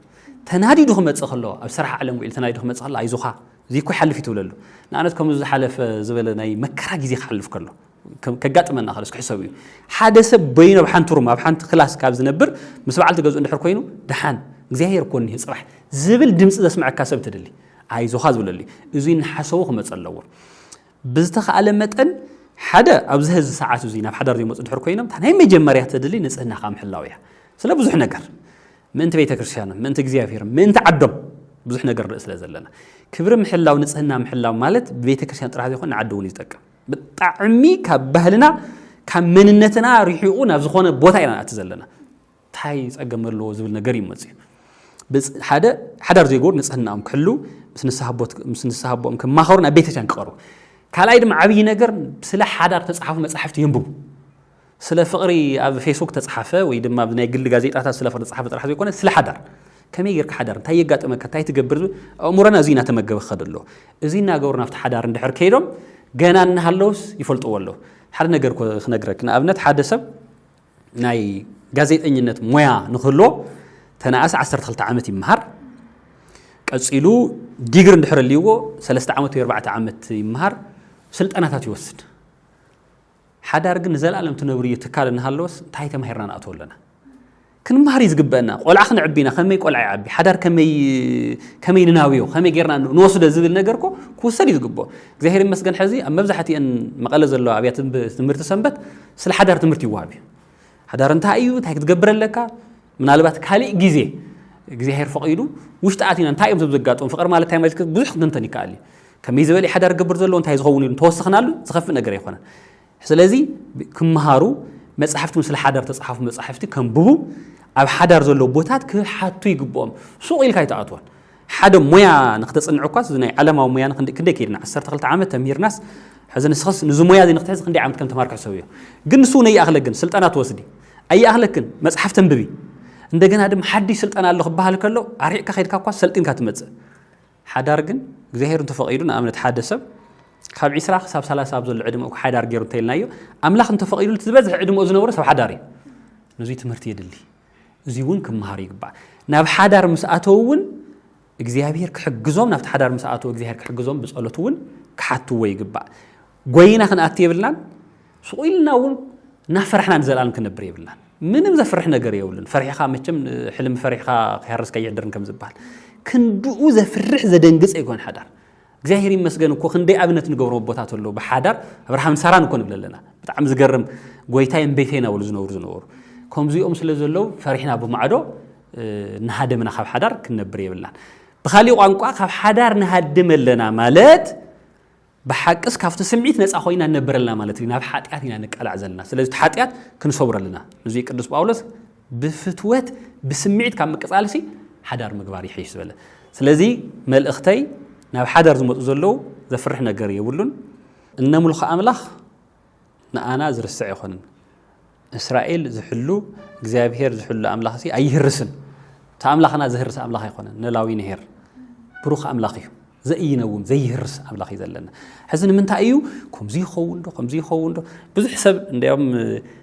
ተናዲዱ ክመፅእ ከሎ ኣብ ስራሕ ዓለም ውዒል ተናዲዱ ክመፅእ ከሎ ኣይዞኻ እዚ እኮ ይሓልፍ እዩ ትብለሉ። ንኣብነት ከምዚ ዝሓለፈ ዝበለ ናይ መከራ ግዜ ክሓልፍ ከሎ ከጋጥመና ከለስ ክሕሰብ እዩ። ሓደ ሰብ በይኑ ኣብ ሓንቲ ሩም ኣብ ሓንቲ ክላስ ካብ ዝነብር ምስ በዓልቲ ገዝኡ እንድሕር ኮይኑ ደሓን እግዚኣብሔር እኮ እኒሀ ፅባሕ ዝብል ድምፂ ዘስምዐካ ሰብ ትደሊ ኣይዞኻ ዝብለሉ እዩ። እዙይ እናሓሰቡ ክመፅ ኣለዎ። ብዝተኻእለ መጠን ሓደ ኣብዚ ህዚ ሰዓት እዚ ናብ ሓዳር ዘይመፁ እንድሕር ኮይኖም እታ ናይ መጀመርያ ተድሊ ንፅህናኻ ምሕላው እያ። ስለ ብዙሕ ነገር ምእንቲ ቤተ ክርስቲያኖም ምእንቲ እግዚኣብሔር ምእንቲ ዓዶም ብዙሕ ነገር ንርኢ ስለ ዘለና ክብሪ ምሕላው ንፅህና ምሕላው ማለት ብቤተ ክርስቲያን ጥራሕ ዘይኮን ንዓዲ እውን ይጠቅም። ብጣዕሚ ካብ ባህልና ካብ መንነትና ሪሒቑ ናብ ዝኾነ ቦታ ኢና ንኣቲ ዘለና። እንታይ ፀገም ኣለዎ ዝብል ነገር ይመፅእ እዩ። ሓደ ሓዳር ዘይገበሩ ንፅህናኦም ክሕሉ ምስ ንስሓቦኦም ክማኸሩ ናብ ቤተክርስትያን ክቐርቡ። ካልኣይ ድማ ዓብዪ ነገር ስለ ሓዳር ተፃሓፉ መፃሕፍቲ የንብቡ። ስለ ፍቕሪ ኣብ ፌስቡክ ተፃሓፈ ወይ ድማ ኣብ ናይ ግሊ ጋዜጣታት ስለ ፍቕሪ ተፃሓፈ ጥራሕ ዘይኮነ ስለ ሓዳር ከመይ ጌርካ ሓዳር እንታይ የጋጠመካ እንታይ ትገብር ኣእምሮና እዚ እናተመገበ ክኸድ ኣሎ። እዚ እናገበሩ ናብቲ ሓዳር እንድሕር ከይዶም ገና እናሃለውስ ይፈልጥዎ ኣለዉ። ሓደ ነገር ክነግረክ ንኣብነት ሓደ ሰብ ናይ ጋዜጠኝነት ሞያ ንክህልዎ ተነኣሰ ዓሰርተ ክልተ ዓመት ይመሃር። ቀፂሉ ዲግሪ እንድሕር ኣልይዎ ሰለስተ ዓመት ወይ ኣርባዕተ ዓመት ይመሃር። ስልጠናታት ይወስድ። ሓዳር ግን ንዘለኣለም ትነብርዮ ትካል እናሃለወስ እንታይ ተማሂርና ንኣትዎ ኣለና? ክንመሃር እዩ ዝግበአና። ቆልዓ ክንዕቢ ኢና፣ ከመይ ቆልዓ ይዓቢ፣ ሓዳር ከመይ ከመይ ንናብዮ፣ ከመይ ጌርና ንወስዶ ዝብል ነገር እኮ ክውሰድ እዩ ዝግብኦ። እግዚኣብሔር ይመስገን ሕዚ ኣብ መብዛሕትአን መቐለ ዘለዋ ኣብያተ ትምህርቲ ሰንበት ስለ ሓዳር ትምህርቲ ይወሃብ እዩ። ሓዳር እንታይ እዩ? እንታይ ክትገብር ኣለካ? ምናልባት ካሊእ ግዜ እግዚኣብሔር ፈቒዱ ውሽጢ ኣቲና እንታይ እዮም እዞም ዘጋጥሙ ፍቕሪ ማለት እንታይ ማለት ብዙሕ ክንተንተን ይከኣል እዩ። ከመይ ዝበለ ሓዳር ክገብር ዘለዎ እንታይ ዝኸውን ኢሉ እንተወሰኽናሉ ዝኸፍእ ነገር ኣይኮነን። ስለዚ ክመሃሩ መጻሕፍቲ ስለ ሓዳር ተጻሓፉ መጻሕፍቲ ከንብቡ ኣብ ሓዳር ዘለዉ ቦታት ክሓቱ ይግብኦም። ሱቕ ኢልካ ኣይትኣትወን። ሓደ ሞያ ንክተጽንዕ እኳ እዚ ናይ ዓለማዊ ሞያ ክንደይ ከይድና ዓሰርተ ክልተ ዓመት ተምሂርናስ ሕዚ ንስኸስ ንዚ ሞያ እዚ ንክትሕዝ ክንደይ ዓመት ከም ተማርክ ሕሰብ እዩ። ግን ንሱ እውን ኣይኣኽለግን ስልጠና ትወስዲ ኣይኣኽለክን መጽሓፍ ተንብቢ እንደገና ድማ ሓድሽ ስልጠና ኣሎ ክበሃል ከሎ ኣርሒቕካ ከይድካ እኳ ሰልጢንካ ትመጽእ። ሓዳር ግን እግዚኣብሔር እንተፈቒዱ ንኣብነት ሓደ ሰብ ካብ ዒስራ ክሳብ ሰላሳ ኣብ ዘሎ ዕድመኡ ሓዳር ገይሩ እንተኢልናዮ ኣምላኽ እንተፈቒዱ ዝበዝሕ ዕድመኡ ዝነበረ ሰብ ሓዳር እዩ። ነዙይ ትምህርቲ የድሊ። እዚ እውን ክመሃር ይግባእ። ናብ ሓዳር ምስ ኣተው እውን እግዚኣብሔር ክሕግዞም ናብቲ ሓዳር ምስ ኣተው እግዚኣብሔር ክሕግዞም ብጸሎት እውን ክሓትዎ ይግባእ። ጎይና ክንኣቲ የብልናን። ስቕ ኢልና እውን እናፈራሕና ንዘለኣለም ክንነብር የብልናን። ምንም ዘፍርሕ ነገር የብሉን። ፈሪሕኻ መቸም፣ ሕልሚ ፈሪሕኻ ከይሃርስካ ይሕደርን ከም ዝበሃል፣ ክንድኡ ዘፍርሕ ዘደንግጽ ኣይኮን ሓዳር። እግዚኣብሔር ይመስገን እኮ ክንደይ ኣብነት ንገብሮ ኣቦታት ኣለዉ። ብሓዳር ኣብርሃምን ሳራን እኮ ንብል ኣለና። ብጣዕሚ ዝገርም፣ ጎይታዬን ቤቴ እናበሉ ዝነብሩ ዝነበሩ። ከምዚኦም ስለ ዘለዉ ፈሪሕና ብማዕዶ፣ እ፣ እናሃደምና ካብ ሓዳር ክንነብር የብልናን። ብኻሊእ ቋንቋ ካብ ሓዳር ንሃድም ኣለና ማለት ብሓቅስ ካብቲ ስምዒት ነፃ ኮይና ንነብር ኣለና ማለት እዩ። ናብ ሓጢኣት ኢና ንቃላዕ ዘለና። ስለዚ እቲ ሓጢኣት ክንሰብሮ ኣለና። እዚ ቅዱስ ጳውሎስ ብፍትወት ብስምዒት ካብ ምቅፃልሲ ሓዳር ምግባር ይሕይሽ ዝበለ። ስለዚ መልእኽተይ ናብ ሓዳር ዝመፁ ዘለዉ ዘፍርሕ ነገር የብሉን። እነ ምልኹ ኣምላኽ ንኣና ዝርስዕ ኣይኮነን። እስራኤል ዝሕሉ እግዚኣብሔር ዝሕሉ ኣምላኽሲ ኣይህርስን። እቲ ኣምላኽና ዝህርስ ኣምላኽ ኣይኮነን። ንላዊ ንሄር ብሩኽ ኣምላኽ እዩ። ዘኢይነውም ዘይህርስ ኣምላኽ እዩ ዘለና። ሕዚ ንምንታይ እዩ ከምዚ ይኸውን ዶ ከምዚ ይኸውን ዶ? ብዙሕ ሰብ እንዲያውም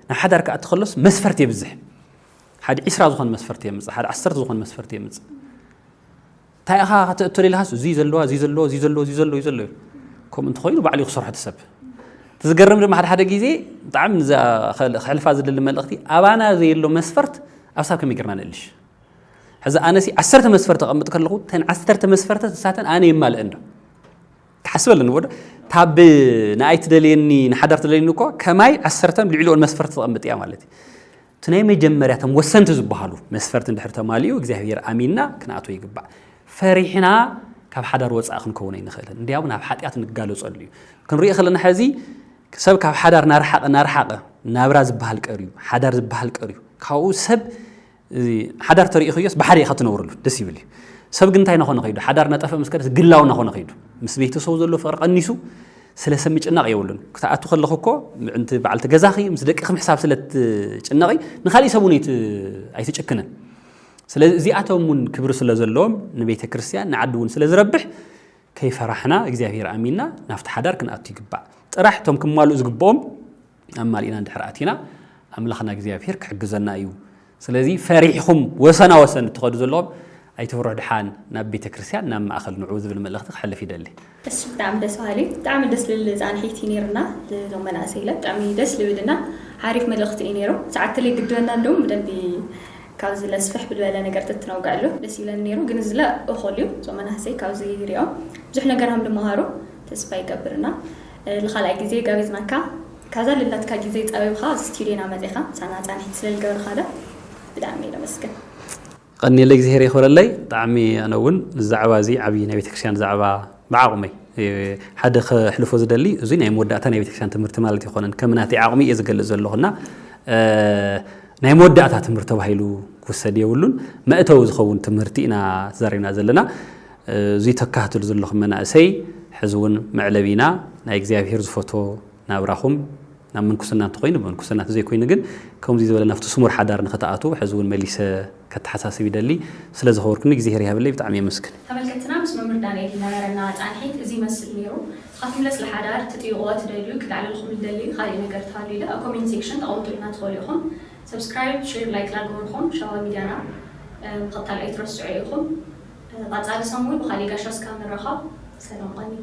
ናብ ሓዳር ክኣቲ ከሎስ መስፈርት የብዝሕ። ሓደ ዒስራ ዝኾን መስፈርት የምጽእ፣ ሓደ ዓሰርተ ዝኾን መስፈርት የምጽእ። እንታይ ኢኻ ከተእቶ ኢልካስ፣ እዚ ዘለዋ፣ እዚ ዘለዎ፣ እዚ ዘለዎ፣ እዚ ዘለዎ፣ እዚ ዘለዎ እዩ። ከምኡ እንተኾይኑ ባዕሉ እዩ ክሰርሖ እቲ ሰብ። እቲ ዝገርም ድማ ሓደ ሓደ ግዜ ብጣዕሚ ንዛ ከል-፣ ከሕልፋ ዝደሊ መልእኽቲ፣ ኣባና ዘየሎ መስፈርት ኣብ ሳብ ከመይ ጌርና ነእልሽ? ሕዚ ኣነሲ ዓሰርተ መስፈርት ኣቐምጥ ከለኹ፣ እተን ዓሰርተ መስፈርታት ንሳተን ኣነ የማልአን ዶ? ክሓስብ ኣለኒ ወዶ። ታብ ንኣይ ትደልየኒ፣ ንሓዳር ትደልየኒ እኮ ከማይ ዓሰርተን ልዕሊኦን መስፈርት ተቐምጥ እያ ማለት እዩ። እቲ ናይ መጀመርያ እቶም ወሰንቲ ዝበሃሉ መስፈርት እንድሕር ተማሊኡ እግዚኣብሔር ኣሚንና ክንኣትዎ ይግባእ። ፈሪሕና ካብ ሓዳር ወፃኢ ክንከውን ኣይንኽእልን። እንዲያው ናብ ሓጢኣት ንጋለፀሉ እዩ። ክንሪኦ ከለና ሕዚ ሰብ ካብ ሓዳር ናርሓቐ፣ ናርሓቐ፣ ናብራ ዝበሃል ቀርዩ፣ ሓዳር ዝበሃል ቀርዩ። ካብኡ ሰብ፣ እዚ ሓዳር ተሪእኽዮስ ብሓደ ኢኻ ትነብረሉ፣ ደስ ይብል እዩ። ሰብ ግን እንታይ እናኾነ ከይዱ? ሓዳር እናጠፍአ ምስ ከደስ ግላዊ እናኾነ ከይዱ። ምስ ቤተሰቡ ዘሎ ፍቕሪ ቀኒሱ፣ ስለ ሰብ ምጭናቕ የብሉን። ክትኣቱ ከለኹ እኮ ምዕንቲ በዓልቲ ገዛኺ፣ ምስ ደቅኺ ምሕሳብ ስለ ትጭነቒ፣ ንኻሊእ ሰብ እውን ኣይት-፣ ኣይትጭክንን። ስለዚ እዚኣቶም እውን ክብሪ ስለ ዘለዎም ንቤተ ክርስቲያን፣ ንዓዲ እውን ስለ ዝረብሕ፣ ከይፈራሕና እግዚኣብሔር ኣሚንና ናብቲ ሓዳር ክንኣቱ ይግባእ። ጥራሕ እቶም ክማልኡ ዝግብኦም ኣማሊእና እንድሕር ኣቲና ኣምላኽና እግዚኣብሔር ክሕግዘና እዩ። ስለዚ ፈሪሕኹም ወሰና ወሰን እትኸዱ ዘለኹም ኣይትፍርሑ፣ ድሓን ናብ ቤተ ክርስቲያን ናብ ማእኸል ንዑ ዝብል መልእኽቲ ክሕልፍ ይደሊ። እሺ፣ ብጣዕሚ ደስ በሃሊ፣ ብጣዕሚ ደስ ልብል ጻንሒት እዩ ነይሩና። እዞም መናእሰይ ኢለ ብጣዕሚ ደስ ልብልና ሓሪፍ መልእኽቲ እዩ ነይሩ። ሰዓት ተለይ ግድበና ኣለዉ ብደንቢ ካብዚ ለስፍሕ ብልበለ ነገር ተትነውጋሉ ደስ ይብለኒ ነይሩ። ግን እዚ ለ እኹል እዩ። እዞም መናእሰይ ካብዚ ይሪኦም ብዙሕ ነገር ሃም ድመሃሩ ተስፋ ይገብርና። እ፣ ልኻልኣይ ግዜ ጋቢዝናካ ካብዛ ልላትካ ግዜ ጸቢብካ ኣብዚ ስቱዲዮና መጺኻ ምሳና ጻንሒት ስለ ዝገበርካ ለ ብጣዕሚ እየ ለመስግን። ቀኒለ እግዚኣብሔር የኽብረለይ። ብጣዕሚ ኣነ እውን ብዛዕባ እዚ ዓብዪ ናይ ቤተክርስትያን ዛዕባ ብዓቕመይ፣ እ፣ ሓደ ከሕልፎ ዝደሊ፣ እዚ ናይ መወዳእታ ናይ ቤተክርስትያን ትምህርቲ ማለት ኣይኮነን። ከም ናተይ ዓቕሚ እየ ዝገልጽ ዘለኹና፣ እ፣ ናይ መወዳእታ ትምህርቲ ተባሂሉ ክውሰድ የብሉን። መእተዊ ዝኸውን ትምህርቲ ኢና ተዛሪብና ዘለና። እ፣ እዚ ተካታትሉ ዘለኹም መናእሰይ፣ ሕዚ እውን መዕለቢና ናይ እግዚኣብሔር ዝፈቶ ናብራኹም ናብ ምንኩስና እንተኾይኑ ብምንኩስና፣ እንተዘይኮይኑ ግን ከምዚ ዝበለ ናብቲ ስሙር ሓዳር ንኽትኣትዉ ሕዚ እውን መሊሰ ከተሓሳስብ ይደሊ። ስለ ዝኸበርኩኒ እግዚኣብሔር ይሃበለይ፣ ብጣዕሚ የመስግን። ተመልከትና፣ ምስ መምህር ዳንኤል ዝነበረና ጻንሒት እዚ ይመስል ነይሩ። ንስኻትኩም ስለ ሓዳር ትጥይቕዎ ትደልዩ፣ ክላዕለልኩም ዝደሊ ካልእ ነገር ተሃልዩ ለ ኣብ ኮሜንት ሴክሽን ተቐምጡልና ትኽእሉ ኢኹም። ሰብስክራይብ፣ ሼር፣ ላይክ ላግበርኩም ሸዋ ሚድያና፣ እ፣ ምኽታል ኣይትረስዑ ኢኹም። እ፣ ቀጻሊ ሰሙን ብኻልእ ጋሻ እስካብ ንራኸብ፣ ሰላም ቐኒ።